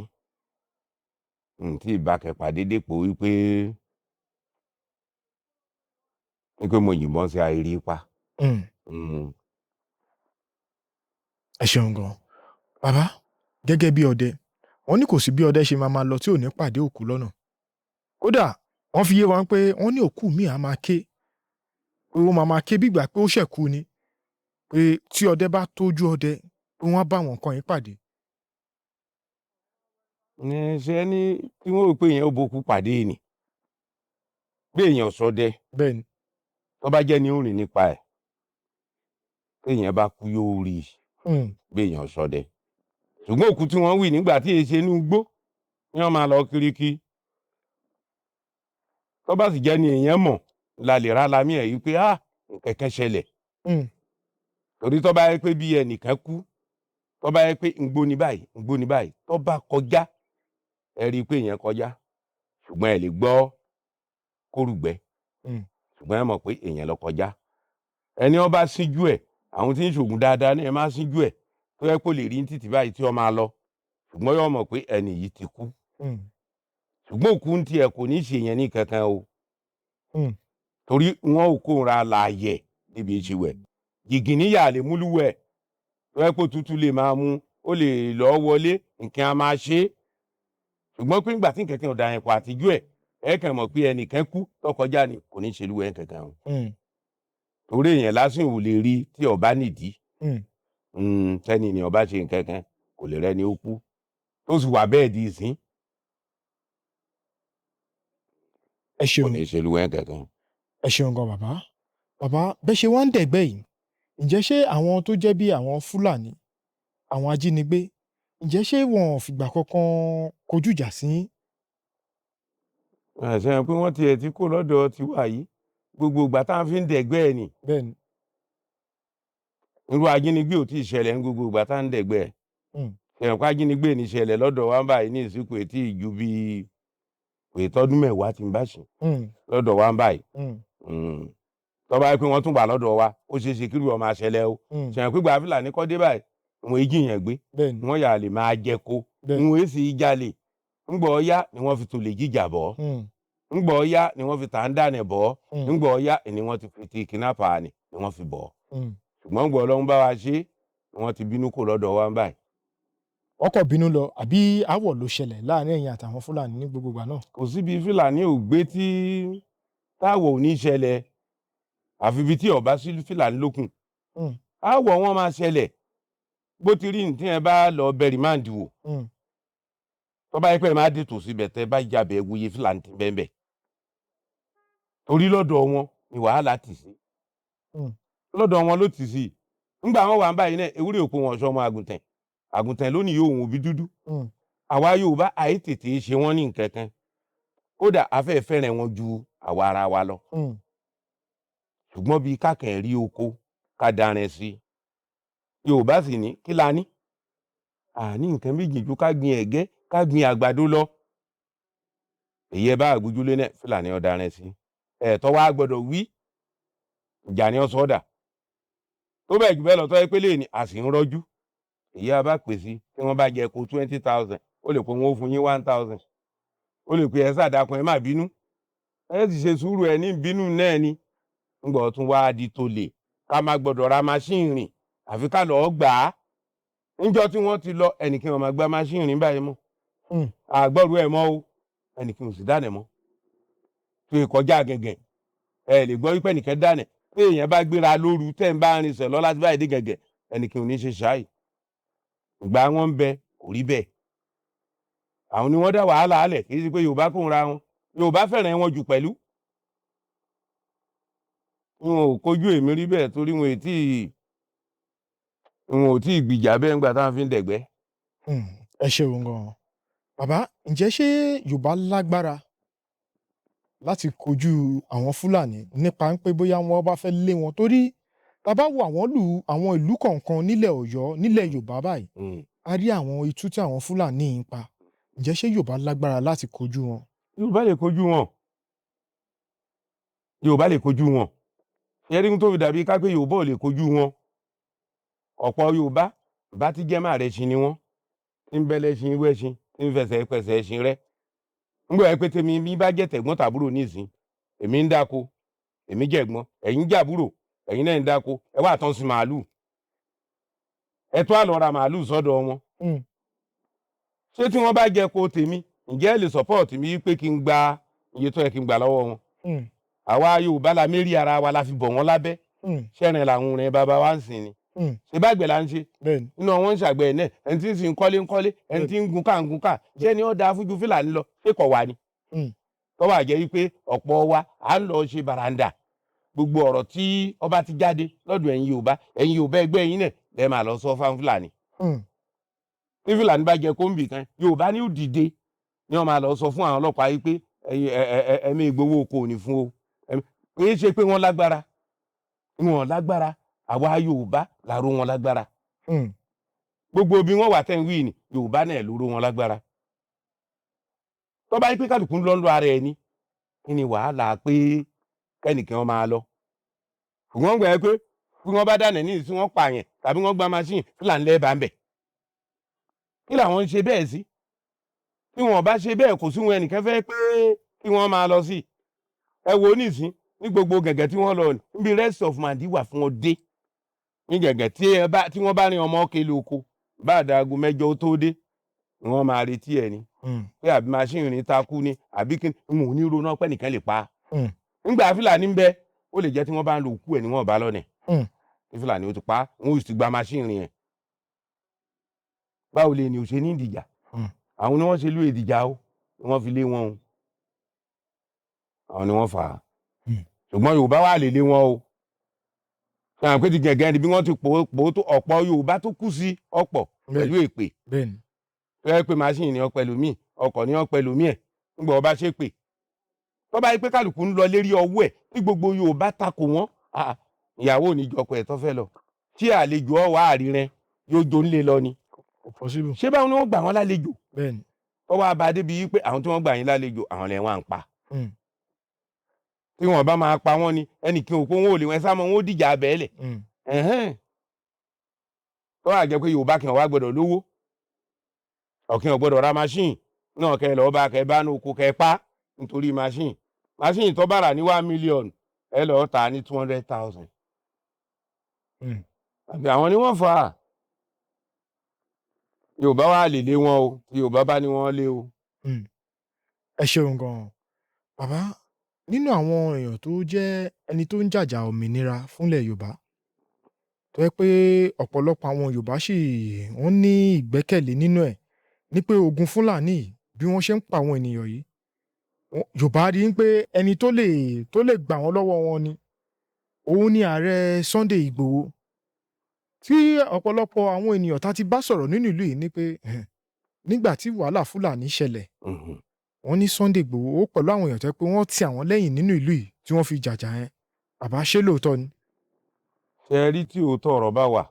Speaker 1: n tí ìbákẹ́pàdé dépò wípé mo yìnbọn sí àìrí pa.
Speaker 2: Ẹ ṣeun gan bàbá. Gẹ́gẹ́ bí ọdẹ, wọ́n ní kò sí bí ọdẹ ṣe máa máa lọ tí ò ní pàdé òkú lọ́nà. Kódà wọ́n fi yé wa pé wọ́n ní òkú míì á máa ké, pé ó máa máa ké bí ìgbà pé ó ṣẹ̀ kú ni, pé tí ọdẹ bá tójú ọdẹ pé wọ́n á bá àwọn nǹkan yìí pàdé.
Speaker 1: Ní ṣe ní tí wọ́n rò pé èèyàn ó bokú pàdé ni bí èèyàn sọdẹ.
Speaker 2: Bẹ́ẹ̀ni.
Speaker 1: Tó bá jẹ́ ní ó rìn nípa ẹ̀, téèyàn bá kú yóò rí i bí èèyàn sọdẹ. Ṣùgbọ́n òkú tí wọ́n wì nígbà tí èsè inú igbó ni wọ́n máa lọ kiri kí. Tó bá sì jẹ́ ni èèyàn mọ̀ la lè rá lamí ẹ̀ yìí pé ah, nǹkan ṣẹlẹ̀. Torí tó bá yẹ pé bí ẹnìkan kú, tó bá yẹ pé ngbó ni báyìí, ngbó ni báyìí, tó bá kọjá ẹ rí i pé èèyàn kọjá, ṣùgbọ́n ẹ lè gbọ́ kórùgbẹ́, ṣùgbọ́n ẹ mọ̀ pé èèyàn lọ kọjá. Ẹni ó bá síjú ẹ̀, àwọn tí ń ṣògùn dáadáa ní ẹ máa síjú ẹ̀ tó yẹ kó lè rí ní títì báyìí tí ó máa lọ, ṣùgbọ́n yóò mọ̀ pé ẹni yìí ti kú. Ṣùgbọ́n òkú ń tiẹ̀ kò ní ṣe yẹn ní kankan o, torí wọn ò kóra láàyè níbi ìṣìwẹ̀. Jìgìníyà lè múlùwẹ̀ tó yẹ kó tútù lè máa mú, ó lè lọ wọlé, nǹkan á máa ṣe é. Ṣùgbọ́n pé ńgbà tí nǹkan kan ò dà yẹn pọ̀ àtijú ẹ̀, ẹ kàn mọ̀ pé ẹnìkan kú tó kọjá ni, kò ní ṣe lúwẹ̀ kankan o. Torí èèyàn lásán ò lè rí tí ọba nìdí. Tẹ́ni ni ọba ṣe nǹkan kan kò lè rẹ́ni ó kú tó sì wà bẹ́ẹ̀ di ìsín.
Speaker 2: Ẹ ṣeun.
Speaker 1: Kò ní ṣe lúwẹ̀ kankan.
Speaker 2: Ẹ ṣeun gan bàbá. Bàbá, bẹ́ẹ̀ ṣe wá ń dẹ̀gbẹ́ yìí, ǹjẹ́ ṣé àwọn tó jẹ́ bí àwọn Fúlàní, àwọn ajínigbé, ǹjẹ́ ṣé wọn ò fìgbà kankan kojú ìjà sí yín?
Speaker 1: Àṣẹ pé wọ́n tiẹ̀ ti kó lọ́dọ̀ tiwa yìí, gbogbo ìgbà tá à ń fi ń dẹ̀gbẹ́ ẹ̀ ni.
Speaker 2: Bẹ́ẹ̀ni.
Speaker 1: Irú ajínigbé ò tí ì ṣẹlẹ̀ ní gbogbo ìgbà tá à ń dẹ̀gbẹ́ ẹ̀. Ṣẹ̀yìn pé ajínigbé ní ṣẹlẹ̀ lọ́dọ̀ wa ń báyìí ní ìsìnkú etí ìju bíi ìtọ́dún mẹ́wàá tí ń bá ṣe lọ́dọ̀ wa ń báyìí. Tó bá yẹ pé wọ́n tún wà lọ́dọ̀ wa, ó ṣeé ṣe kí irú ó máa ṣẹlẹ̀ o. Ṣẹ̀yìn pé gbà Fúlàní kọ́ dé báyìí, wọn èjì yẹn gbé, wọ́n yà lè máa jẹ ko, wọn èsì jalè. Ńgbọ̀ ọ̀yá ni wọ́n fi tòlè jíjà bọ̀, ńgbọ̀ ọ̀yá ni wọ́n fi tàǹdànẹ̀ bọ̀, ńgbọ̀ ọ̀yá ni wọ́n ti fi ti kidnapper ni wọ́n fi bọ̀. Ṣùgbọ́n ńgbọ̀ Ọlọ́run bá wa ṣe, wọ́n ti bínú kò lọ́dọ̀ wa ń báyìí.
Speaker 2: Wọ́n kò bínú lọ àbí aáwọ̀ ló ṣẹlẹ̀ láàrin ẹ̀yin àtàwọn Fúlàní ní gbogbo ìgbà náà?
Speaker 1: Kò síbi Fúlàní ò gbé tí táwọ̀ ò ní ṣẹlẹ̀, àfi ibi tí ọba sí Fúlàní lókun. Aáwọ̀ wọn máa ṣẹlẹ̀ bó ti rí ní tí ẹ bá lọ bẹ̀rì máa ń dìwò. Tó bá yẹ pé ẹ máa dètò síbẹ̀ tẹ́ bá jabẹ̀ wuye Fúlàní ti bẹ́ẹ̀ bẹ́ẹ̀. Torí lọ́dọ̀ wọn ni wàhálà tì sí. Lọ́dọ̀ wọn ló tì sí. Ńgbà wọn wà ń báyìí náà, ewúrẹ́ òpó wọn ọ̀ṣọ́ ọmọ àgùntàn. Àgùntàn lónìí yóò wọ́n bí dúdú. Àwa Yorùbá àìtètè ṣe wọ́n ní nǹkan kan. Kódà a fẹ́ fẹ́ràn wọn ju àwa ara wa lọ. Ṣùgbọ́n bí kákẹ́ rí oko ká darin sí. Yorùbá sì ní kí la ní? Àní nǹkan méjì ju ká gbin ẹ̀gẹ́, ká gbin àgbàdo lọ. Èyí ẹ bá àgbójúlé náà, Fúlàní ó darin sí. Ẹ̀tọ́ wa gbọ́dọ̀ wí. Ìjà ni ó sọ́dà. Tó bẹ́ẹ̀ jù bẹ́ẹ̀ lọ tọ́ ẹ pé lè ní a sì ń rọ́jú. Èyí a bá pè sí tí wọ́n bá jẹ kó 20,000, ó lè pé wọ́n ó fún yín 1,000. Ó lè pé ẹ sàdákun ẹ má bínú. Ẹ sì ṣe sùúrù ẹ ní bínú náà ni. Ńgbà tún wá di tolè ká má gbọ́dọ̀ ra máṣíìnì rìn àfi ká lọ́ọ́ gbà á. Níjọ́ tí wọ́n ti lọ ẹnìkan ò máa gba máṣíìnì rìn báyìí mọ́. Àgbọ̀rú ẹ̀ mọ́ o, ẹnìkan ò sì dánẹ̀ mọ́. Tó ìkọjá gẹ̀gẹ̀ ẹ lè gbọ́ wípé ẹnìkan dánẹ̀. Pé èèyàn bá gbéra lóru tẹ́ ń bá rinṣẹ̀ lọ láti báyìí dé gẹ̀gẹ̀, ẹnìkan ò ní ṣe ṣáì. Ìgbà wọn ń bẹ kò rí bẹ́ẹ̀. Àwọn ni wọ́n dá wàhálà alẹ̀, kì í ṣe pé Yorùbá kò ń ra wọn. Yorùbá fẹ́ràn wọn jù pẹ̀lú. Wọn ò kojú èmi rí bẹ́ẹ̀ torí wọn ò tí ì gbìjà bẹ́ẹ̀ ńgbà táwọn fi ń dẹ̀gbẹ́.
Speaker 2: Ẹ ṣeun gan-an. Bàbá, ǹjẹ́ ṣé Yorùbá lágbára láti kojú àwọn Fúlàní nípa pé bóyá wọ́n bá fẹ́ lé wọn? Torí tá a bá wo àwọn ìlú kọ̀ọ̀kan nílẹ̀ Ọ̀yọ́, nílẹ̀ Yorùbá báyìí, a rí àwọn itú tí àwọn Fúlàní ń pa. Ǹjẹ́ ṣé Yorùbá lágbára láti kojú wọn?
Speaker 1: Yorùbá lè kojú wọn. Yorùbá lè kojú wọn. Ṣé rí tó fi dàbí ká pé Yorùbá ò lè kojú wọn? Ọ̀pọ̀ Yorùbá bá ti jẹ́ máa rẹ̀ ṣin ni wọ́n, ń bẹ́lẹ̀ ṣin irú ẹṣin, ń fẹsẹ̀ pẹsẹ̀ ẹṣin rẹ́. Ńgbà yẹn pé tèmi mi bá jẹ́ tẹ̀gbọ́n tàbúrò nísìn, èmi ń dáko, èmi jẹ̀gbọ́n, ẹ̀yin jàbúrò, ẹ̀yin náà ń dáko, ẹ wá tán sí màálù. Ẹ tó àlọ́ ra màálù sọ́dọ̀ wọn. Ṣé tí wọ́n bá jẹ ko tèmi, ǹjẹ́ ẹ lè support mi pé kí n gba iye tó yẹ kí n gbà lọ́wọ́ wọn? Àwa Yorùbá la mérí ara wa la fi bọ̀ wọ́n lábẹ́. Ṣẹ́rin làwọn rìn bàbá wa ń sìn ni. Ṣé bá gbẹ̀ la ń ṣe? Nínú àwọn ń ṣàgbẹ̀ náà, ẹni tí ń sin kọ́lé ń kọ́lé, ẹni tí ń gun ká ń gun ká. Ṣé ni ó dáa fún ju Fúlàní lọ? Ṣé kò wà ni? Tó wà jẹ́ wípé ọ̀pọ̀ wa à ń lọ ṣe bàràǹdà. Gbogbo ọ̀rọ̀ tí ọba ti jáde lọ́dọ̀ ẹ̀yin Yorùbá, ẹ̀yin Yorùbá ẹgbẹ́ yín náà lẹ máa lọ sọ fáwọn Fúlàní. Tí Fúlàní bá jẹ kóńbì kan, Yorùbá ní ó dìde ni wọ́n máa lọ sọ fún àwọn ọlọ́pàá yìí pé ẹ̀mí ìgbowó oko ò ní fún o. Kì í ṣe pé wọ́n lágbára. Wọ́n lágbára. Àwa Yorùbá la ró wọn lágbára. Gbogbo bí wọ́n wà tẹ́ ń wí ni Yorùbá náà ló ró wọn lágbára. Tó bá yí pé kálukú ń lọ lọ ara ẹni, kí ni wàhálà pé kẹ́nìkan máa lọ? Ṣùgbọ́n gbà yẹn pé bí wọ́n bá dànù ní ìsìn wọ́n pààyàn tàbí wọ́n gba machine, Fúlàní lẹ́ẹ̀ bá ń bẹ̀. Kí làwọn ń ṣe bẹ́ẹ̀ sí? Tí wọ́n bá ṣe bẹ́ẹ̀ kò sí wọn ẹnìkan fẹ́ pé kí wọ́n máa lọ sí. Ẹ wo nísìn ní gbogbo gẹ̀gẹ̀ tí wọ́n lọ níbi rest of mind wà fún wọn dé. Ní gẹ̀gẹ̀ tí wọ́n bá rin ọmọ kele oko bá àdàgùn mẹ́jọ tó dé, wọ́n máa retí ẹ ni. Pé àbí machine rìn takú ni àbí kí n ò ní ronú pé nìkan lè pa. Nígbà Fúlàní ń bẹ, ó lè jẹ́ tí wọ́n bá ń lo òkú ẹ̀ ní wọ́n bá lọ́nà. Tí Fúlàní ó ti pa, wọ́n ó sì gba machine rìn ẹ̀. Báwo lè ní ò ṣe ní ìdìjà? Àwọn ni wọ́n ṣe lú ìdìjà o, ni wọ́n fi lé wọn o. Àwọn ni wọ́n fà á. Ṣùgbọ́n Yorùbá wà lè lé wọn o. Ṣé àwọn pé ti gẹ̀gẹ́ ni bí wọ́n ti pò tó ọ̀pọ̀ Yorùbá tó kú sí ọ̀pọ̀ pẹ̀lú èpè. Tó yẹ pé machine ni ọ̀pẹ̀ lómi, ọkọ̀ ni ọ̀pẹ̀ lómi ẹ̀, nígbà ọba ṣe pè. Tó bá yẹ pé kálukú ń lọ lérí ọwọ́ ẹ̀ tí gbogbo Yorùbá takò wọ́n, ìyàwó ò ní jọkọ ẹ̀ tó fẹ́ lọ. Tí àlejò ọwọ́ àrírin yóò jó ńlé lọ ni.
Speaker 2: Kò possible.
Speaker 1: Ṣé báwo ni wọ́n gbà wọ́n lálejò? Tó wá bá débi wípé àwọn tí wọ́n gbà yín lálejò, àwọn lẹ̀ wọ́n à ń pa. Tí wọ́n bá máa pa wọ́n ni, ẹnìkan ò pé wọn ò lè wọ́n sá mọ́, wọn ó dìjà abẹ́lẹ̀. Tó wá jẹ́ pé Yorùbá kì í wá gbọ́dọ̀ lówó. Ọ̀kìn ò gbọ́dọ̀ ra machine náà kẹ́ lọ́ọ́ bá kẹ́ bá ní oko kẹ́ pa nítorí machine. Machine tó bá rà ní 1 million ẹ lọ́ọ́ tà ní 200,000. Àbí àwọn ni wọ́n fà á. Yorùbá wà lè lé wọn o, tí Yorùbá bá ní wọ́n lé o.
Speaker 2: Ẹ ṣeun gan-an. Bàbá, nínú àwọn èèyàn tó jẹ́ ẹni tó ń jàjà òmìnira fúnlẹ̀ Yorùbá, tó jẹ́ pé ọ̀pọ̀lọpọ̀ àwọn Yorùbá sì wọ́n ní ìgbẹ́kẹ̀lé nínú ẹ̀, ní pé ogun Fúlàní yìí bí wọ́n ṣe ń pa àwọn ènìyàn yìí, Yorùbá rí i pé ẹni tó lè gbà wọ́n lọ́wọ́ wọn ni. Òun ni Ààrẹ Sunday Igboho. Tí ọ̀pọ̀lọpọ̀ àwọn ènìyàn tá ti bá sọ̀rọ̀ nínú ìlú yìí ní pé nígbà tí wàhálà Fúlàní ṣẹlẹ̀, wọ́n ní Sunday Igboho ó pẹ̀lú àwọn èèyàn tó jẹ́ pé wọ́n ti àwọn lẹ́yìn nínú ìlú yìí tí wọ́n fi jàjà yẹn. Bàbá, ṣé lóòótọ́ ni?
Speaker 1: Ṣé ẹ rí tí òótọ́ ọ̀rọ̀ bá wà,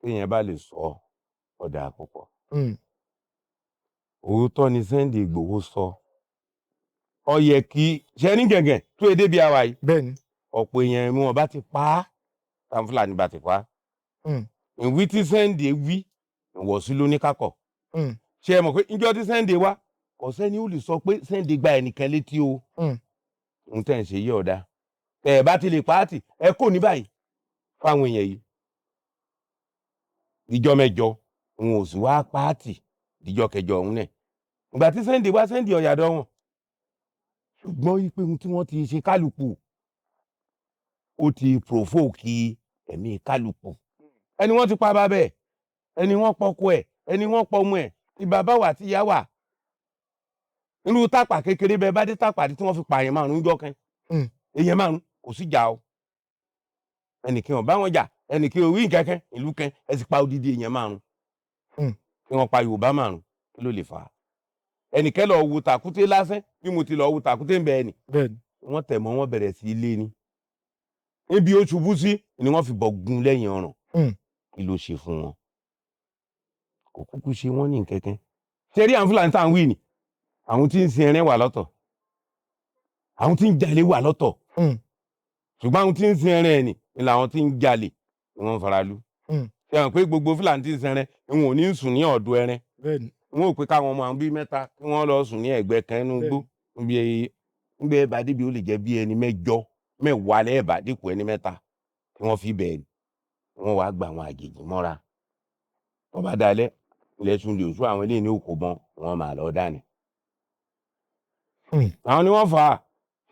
Speaker 1: téèyàn bá lè sọ ọ̀dà púpọ̀. Òótọ́ ni Sunday Igboho sọ. Ó yẹ kí ṣe ní gẹ̀gẹ̀ tó èdè bí àwa yìí. Ọ̀pọ̀ èèyàn wọn bá ti pa á, táwọn Fúlàní bá ti pa á. Ìwí tí Sunday wí, ìwọ̀sí ló ní kákọ̀. Ṣé ẹ mọ̀ pé níjọ́ tí Sunday wá, kò sẹ́ni ó lè sọ pé Sunday gba ẹnìkan létí o. Ohun tẹ́ ń ṣe yí ọ̀dà. Tẹ̀ ẹ bá ti lè pa á tì, ẹ kò ní báyìí fáwọn èèyàn yìí. Ìjọ mẹ́jọ, òun ò sì wá pa á tì ìjọ kẹjọ òun náà. Ìgbà tí Sunday wá, Sunday ọ̀yàdọ̀ wọn. Ṣùgbọ́n wípé ohun tí wọ́n ti ṣe kálukú, ó ti provoke ẹ̀mí kálukú. Ẹni wọ́n ti pa bàbá ẹ̀, ẹni wọ́n pọkọ ẹ̀, ẹni wọ́n pọmọ ẹ̀, tí bàbá wà tí ìyá wà. Nínú Tápà kékeré bẹ́ẹ̀ bá dé Tápà tí wọ́n fi pààyàn márùn-ún jọ kan, èèyàn márùn-ún, kò sí jà o, ẹnìkan ò bá wọn jà, ẹnìkan ò wí nǹkankan, ìlú kan ẹ sì pa odidi èèyàn márùn-ún. Kí wọ́n pa Yorùbá márùn-ún, kí ló lè fà á? Ẹnìkan lọ wo tàkúté lásán, bí mo ti lọ wo tàkúté ń bẹ ẹnì, wọ́n tẹ̀ mọ́, wọ́n bẹ̀rẹ̀ sí í lé ni, níbi ó ṣubú sí ni wọ́n fi bọ̀ gun lẹ́yìn ọrùn. Kí ló ṣe fún wọn? Kò kúkú ṣe wọ́n ní nǹkankan. Ṣe rí àwọn Fúlàní tá à ń wí ni, àwọn tí ń sin ẹran wà lọ́tọ̀, àwọn tí ń jalè wà lọ́tọ̀. Ṣùgbọ́n àwọn tí ń sin ẹran ẹ̀ ni làwọn tí ń jalè ni wọ́n ń fara lù. Ṣe hàn pé gbogbo Fúlàní tí ń sin ẹran ni wọn ò ní sùn ní ọ̀dọ̀ ẹran? Wọn ò pé káwọn ọmọ àwọn bíi mẹ́ta kí wọ́n lọ sùn ní ẹ̀gbẹ́ kan nínú igbó níbi níbi ẹ̀ bá débi, ó lè jẹ́ bí ẹni mẹ́jọ, mẹ́wàá lẹ́ẹ̀bà dípò ẹni mẹ́ta tí wọ́n fi bẹ́ẹ̀ ni wọ́n wàá gba àwọn àjèjì mọ́ra. Wọ́n bá dalẹ̀, ilẹ̀ sùn lè sún, àwọn eléyìí ní òkò bọ́n, wọ́n máa lọ dání. Àwọn ni wọ́n fà á.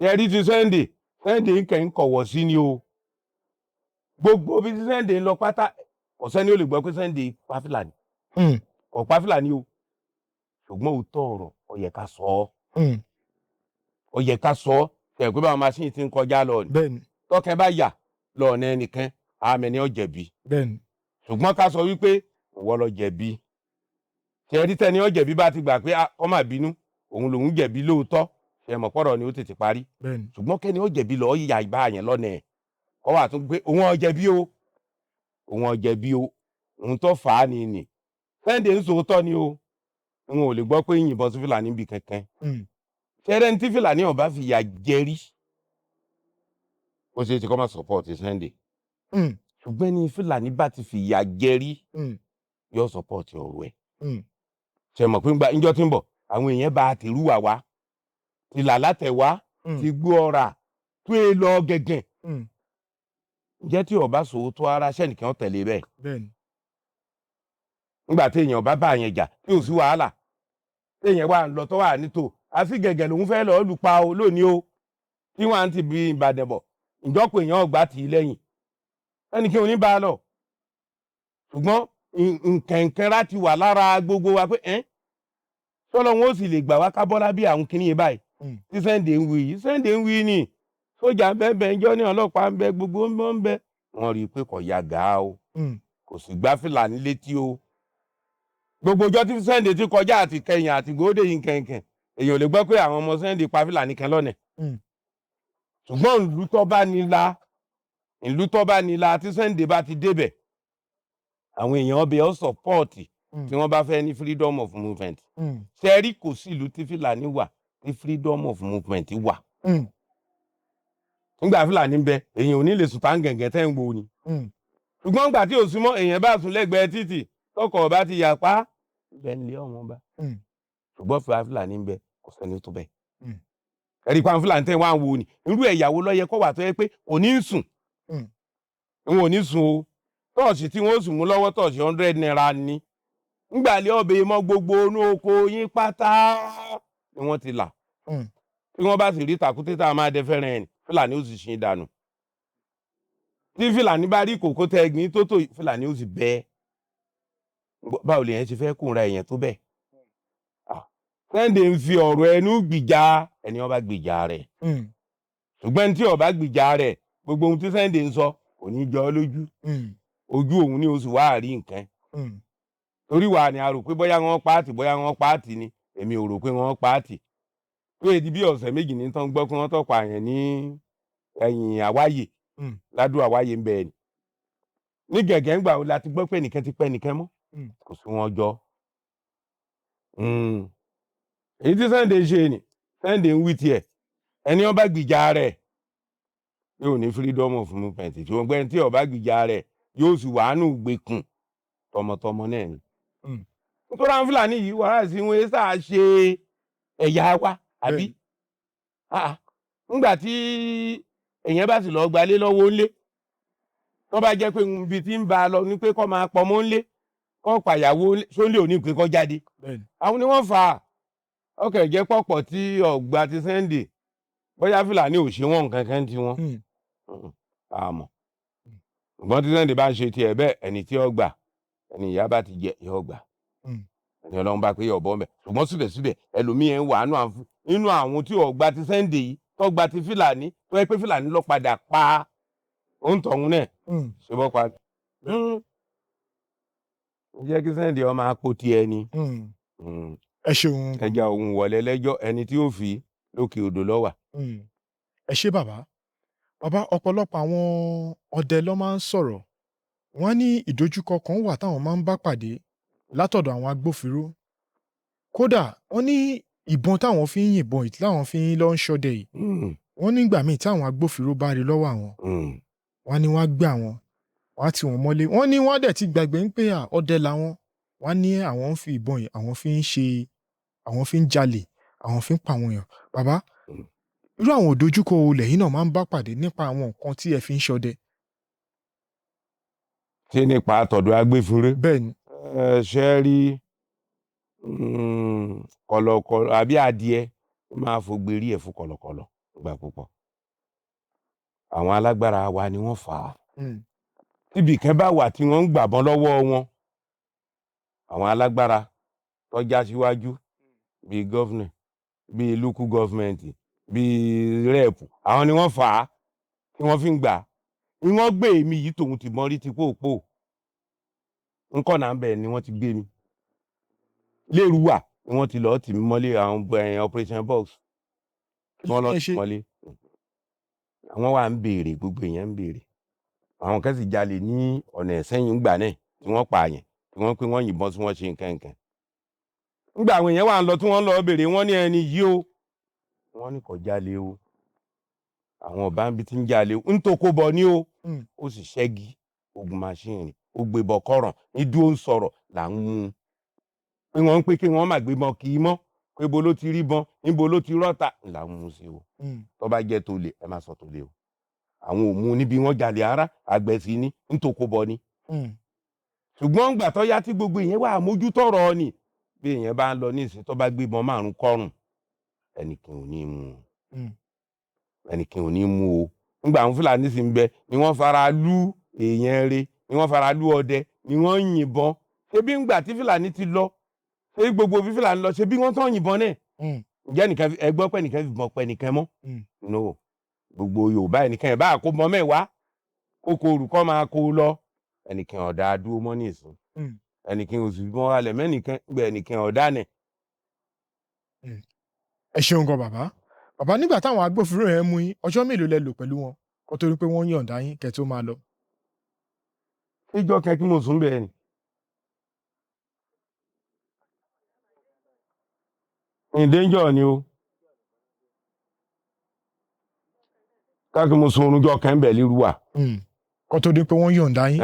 Speaker 1: Ṣe rí ti Sunday, Sunday ń kẹ́ ń kọ̀wọ̀ sí ni o. Gbogbo bí ti Sunday ń lọ pátá, kò sẹ́ni ó lè gbọ́ pé Sunday pa Fúlàní. Kò pa Fúlàní o, ṣùgbọ́n òótọ́ ọ̀rọ̀, ó yẹ ká sọ ọ́. Ó yẹ ká sọ ọ́. Ṣe pé báwọn machine ti ń kọjá lọ ni, tọkẹ bá yà lọ ọ̀nà ẹnìkan, àmì ni ó jẹ̀bi. Ṣùgbọ́n ká sọ wípé ìwọ lọ jẹ̀bi, ṣe rí, tẹni ó jẹ̀bi bá ti gbà pé kó má bínú, òun lòun jẹ̀bi lóòótọ́, ṣe mọ̀ pọ̀rọ̀ ni ó tètè parí. Ṣùgbọ́n kẹ́ni ó jẹ̀bi lọ́ọ́ yíya ìbá yẹn lọ́nà ẹ̀, kọ́ wà tún pé òun ó jẹ̀bi o, òun ó jẹ̀bi o, òun tó fà á ni nì. Sunday ń sòótọ́ ni o. N ò lè gbọ́ pé yìnbọn sí Fúlàní níbi kankan. Ṣẹ́rẹ́ ní tí Fúlàní ọba fi yà jẹrí, ó ṣe é ṣe kó má support Sunday. Ṣùgbọ́n ní Fúlàní bá ti fi yà jẹrí, yóò support ọ̀rọ̀ ẹ̀. Ṣe mọ̀ pé ńjọ́ tí ń bọ̀, àwọn èèyàn bá tìrú wà wá, tìlà látẹ̀ wá, ti gbó ọ̀rà tó e lọ gẹ̀gẹ̀. Ǹjẹ́ tí ọba sòótọ́ ara ṣẹ́nìkan tẹ̀lé bẹ́ẹ̀? Nígbà tí èèyàn bá bá yẹn jà, tí ò sí wàhálà, tí èèyàn wà ń lọ tó wà nítò àfi gẹ̀gẹ̀ lòún fẹ́ lọ́ọ́ lù pa o lónìí o, tí wọ́n á ti bí Ìbàdàn bọ̀, ìjọ́pọ̀ èèyàn ọgbà tì í lẹ́yìn, ẹnì kí òní bá a lọ. Ṣùgbọ́n nkẹ̀ǹkẹ̀rá ti wà lára gbogbo wa pé ẹ́n sọ́lọ́ wọn ó sì lè gbà wá kábọ́lá bí àwọn kìnìún báyìí. Tí Sunday ń wí yìí, Sunday ń wí ni sójà ń bẹ bẹ ńjọ́ ní, ọlọ́pàá ń bẹ, gbogbo ń bẹ ń bẹ, wọ́n rí i pé kò ya gàá o. Kò sì gbá Fúlàní létí o. Gbogbo ọjọ́ tí Sunday ti kọjá àti kẹyìn àti gbòódè yìí kẹ̀kẹ́, èèyàn ò lè gbọ́ pé àwọn ọmọ Sunday pa Fúlàní kan lọ́nà. Ṣùgbọ́n ìlú tó bá ní la, ìlú tó bá ní la, tí Sunday bá ti débẹ̀, àwọn èèyàn ọbẹ̀ ọ̀ support tí wọ́n bá fẹ́ ní freedom of movement. Ṣe rí, kò sí ìlú tí Fúlàní wà tí freedom of movement wà. Nígbà Fúlàní ń bẹ, èèyàn ò ní lè sùn tá ń gẹ̀gẹ̀ tẹ́ ń wo ni. Ṣùgbọ́n nígbà tí ò sí mọ́, èèyàn bá sùn lẹ́gbẹ̀ẹ́ títì, tọkọ̀ bá ti yà pa bẹ́ẹ̀ ń lé ọmọ bá. Ṣùgbọ́n Fúlàní ń bẹ, kò sẹ́ni tó bẹ́ẹ̀. Ẹ̀rí pa Fúlàní tẹ́ wá ń wo ni, irú ẹ̀yàwó ló yẹ kó wà tó yẹ pé kò ní sùn? N ò ní sùn o. Tọ́ọ̀sì tí wọ́n sùn mú lọ́wọ́, tọ́ọ̀sì ₦100 ni. Ngbàlẹ́ ọbẹ̀ mọ́, gbogbo inú oko yín pátá ni wọ́n ti là. Tí wọ́n bá sì rí tàkúté tá a máa dẹ fẹ́ràn ẹ̀ ní, Fúlàní ó sì ṣin dànù. Tí Fúlàní bá rí kòkó tẹ ẹgbìn tó tó, Fúlàní ó sì bẹ́. Báwo lèèyàn ṣe fẹ́ kóra èèyàn tó bẹ́ẹ̀? Sunday ń fi ọ̀rọ̀ ẹnu gbìjà ẹni ó bá gbìjà rẹ̀. Ṣùgbọ́n tí ó bá gbìjà rẹ̀, gbogbo ohun tí Sunday ń sọ kò ní jọ ọ́ lójú. Ojú òun ní oṣù wá rí nǹkan. Torí wà ní a rò pé bóyá wọ́n pààtì, bóyá wọ́n pààtì ni. Èmi ò rò pé wọ́n pààtì. Tó èdè bí ọ̀sẹ̀ 2 ní tán gbọ́ pé wọ́n tọ́pa yẹn ní ẹ̀yìn àwáyè, ládùn àwáyé ń bẹ ni ní gẹ̀gẹ́. Ńgbà wo la ti gbọ́ pé nìkan ti pẹ́ nìkan mọ́? Kò sí wọn jọ. Èyí tí Sunday ṣe ni, Sunday ń wí tiẹ̀, ẹni ó bá gbìjà rẹ̀ yóò ní freedom of movement, tí wọ́n gbẹ́ tí ó bá gbìjà rẹ̀ yóò sì wàánù gbẹkùn tọmọtọmọ náà ni. Nítorí àwọn Fúlàní yìí, wàhálà sí wọn sáà ṣe ẹ̀yà wa àbí? Nígbà tí èèyàn bá sì lọ́ọ́ gbalé lọ́wọ́ ńlé, tó bá jẹ́ pé ibi tí ń bá a lọ ní pé kó máa pọmọ́ ńlé, kó pàyàwó sólè, òní pé kó jáde. Àwọn ni wọ́n fà á. Ọkọ̀ jẹ́ pọ̀pọ̀ tí ọ̀gbà ti Sunday, bóyá Fúlàní ò ṣe wọ́n nǹkan kan tí wọ́n àmọ́. Ṣùgbọ́n tí Sunday bá ń ṣe tiẹ̀ bẹ́ẹ̀, ẹni tí ó gbà, ẹni ìyá bá ti jẹ yóò gbà. Ẹni Ọlọ́run bá pé ọ̀bọ mẹ́, ṣùgbọ́n síbẹ̀síbẹ̀ ẹlòmíín wà nínú àwọn tí ó gba ti Sunday yìí, tó gba ti Fúlàní, tó yẹ pé Fúlàní ló padà pa òǹtọ̀hún náà. Ṣe bọ́ pa jẹ́ kí Sunday ọmọ apò tiẹ̀ ni.
Speaker 2: Ẹ ṣeun.
Speaker 1: Ẹja òun wọlé lẹ́jọ́, ẹni tí ó fi lókè odò lọ́wà.
Speaker 2: Ẹ ṣé bàbá. Bàbá, ọ̀pọ̀lọpọ̀ àwọn ọdẹ ló máa ń sọ̀rọ̀, wọ́n ní ìdojúkọ kan wà táwọn máa ń bá pàdé látọ̀dọ̀ àwọn agbófinró. Kódà wọ́n ní ìbọn táwọn fi ń yìnbọn yìí, táwọn fi ń lọ ń ṣọdẹ yìí, wọ́n nígbà míì táwọn agbófinró bá rí lọ́wọ́ àwọn, wọ́n ní wọ́n á gbé àwọn, wọ́n á tì wọ́n mọ́lé. Wọ́n ní wọ́n dẹ̀ ti gbàgbé ń pé à ọdẹ làwọn. Wọ́n ní àwọn ń fi ìbọn yìí, àwọn fi ń ṣe, àwọn fi ń jalè, àwọn fi ń pa àwọn èèyàn. Bàbá, irú àwọn ìdojúkọ wo lẹ̀yin náà máa ń bá pàdé nípa àwọn nǹkan tí ẹ fi ń ṣọdẹ?
Speaker 1: Ṣé nípa àtọ̀dọ̀ agbófinró?
Speaker 2: Bẹ́ẹ̀ ni.
Speaker 1: Ṣe rí kọ̀lọ̀kọ̀lọ̀ àbí adìẹ máa fògbérí ẹ̀ fún kọ̀lọ̀kọ̀lọ̀ gbà púpọ̀. Àwọn alágbára wa ni wọ́n fà á. Tíbi kan bá wà tí wọ́n ń gbàbọ́n lọ́wọ́ wọn, àwọn alágbára tó já síwájú bíi gọ́fìnà, bíi local government, bíi rep, àwọn ni wọ́n fà á tí wọ́n fi ń gbà. Ni wọ́n gbé èmi yìí tòun ti mọ́ rí ti pòpò. Nkọ́nà ń bẹ̀ ni wọ́n ti gbé mi. Lérúwà ni wọ́n ti lọ́ọ́ tì mí mọ́lé, àwọn operation box. Wọ́n lọ́ọ́ tì mọ́lé. Àwọn wà ń béèrè, gbogbo èèyàn ń béèrè. Àwọn kan sì jalè ní ọ̀nà Ìsẹ́yìn ńgbà náà tí wọ́n pààyàn, tí wọ́n pé wọ́n yìnbọn tí wọ́n ṣe nǹkan nǹkan. Nígbà àwọn èèyàn wà ń lọ tí wọ́n lọ béèrè, wọ́n ní ẹni yìí o. Wọ́n ní kò jalè o. Àwọn ọba ń bi tí ń jalè o. Ń toko bọ̀ ni o. Ó sì ṣẹ́gi ogun maṣíìnì, ó gbé bọ̀ kọ̀ràn, ní dúró ń sọ̀rọ̀ là ń mú un. Pé wọ́n ń pé kí wọ́n má gbé bọ́n kì í mọ́, pé bo ló ti rí bọ́n, níbo ló ti rọ́ta là ń mú sí o. Tó bá jẹ́ tolè, ẹ má sọ tolè o. Àwọn ò mú níbi wọ́n jalè ara, àgbẹ̀ sì ni, ń toko bọ̀ ni. Ṣùgbọ́n ńgbà tó yá tí gbogbo èèyàn wà mójútọ̀rọ̀ ni, bí èèyàn bá ń lọ ní ìsìn tó bá gbé bọ́n márùn-ún kọ́rùn, ẹnìkan ò ní mú o. Ẹnìkan ò ní mú o. Nígbà àwọn Fúlàní sì ń bẹ ni wọ́n fara lú èèyàn re, ni wọ́n fara lú ọdẹ, ni wọ́n ń yìnbọn. Ṣé bí ńgbà tí Fúlàní ti lọ, ṣé gbogbo bí Fúlàní lọ, ṣé bí wọ́n tán yìnbọn náà? Ǹjẹ́ ẹnìkan ẹ gbọ́ pé ẹnìkan fìbọn pẹ ẹnìkan mọ́? No. Gbogbo Yorùbá ẹnìkan ẹ̀ bá kó mọ mẹ́wàá, kókó olùkọ́ máa kó lọ. Ẹnìkan ọ̀dà dúró mọ́ nísìn. Ẹnìkan ò sì bọ́n halẹ̀ mẹ́nìkan, gbẹ ẹnìkan ọ̀dà nẹ̀.
Speaker 2: Ẹ ṣeun gan bàbá. Bàbá, nígbà táwọn agbófinró yẹn mú yín, ọjọ́ mélòó lẹ lò pẹ̀lú wọn kó tó rí pé wọ́n yọ̀ǹda yín kẹ́ tó máa lọ?
Speaker 1: Ìjọ kan kí mo sùn bẹ́ẹ̀ ni. Ìdéńjọ́ ni o. Káàkiri mo sun orun jọ kan bẹ̀ lérúwà.
Speaker 2: Kó tó di pé wọ́n yọ̀ǹda yín.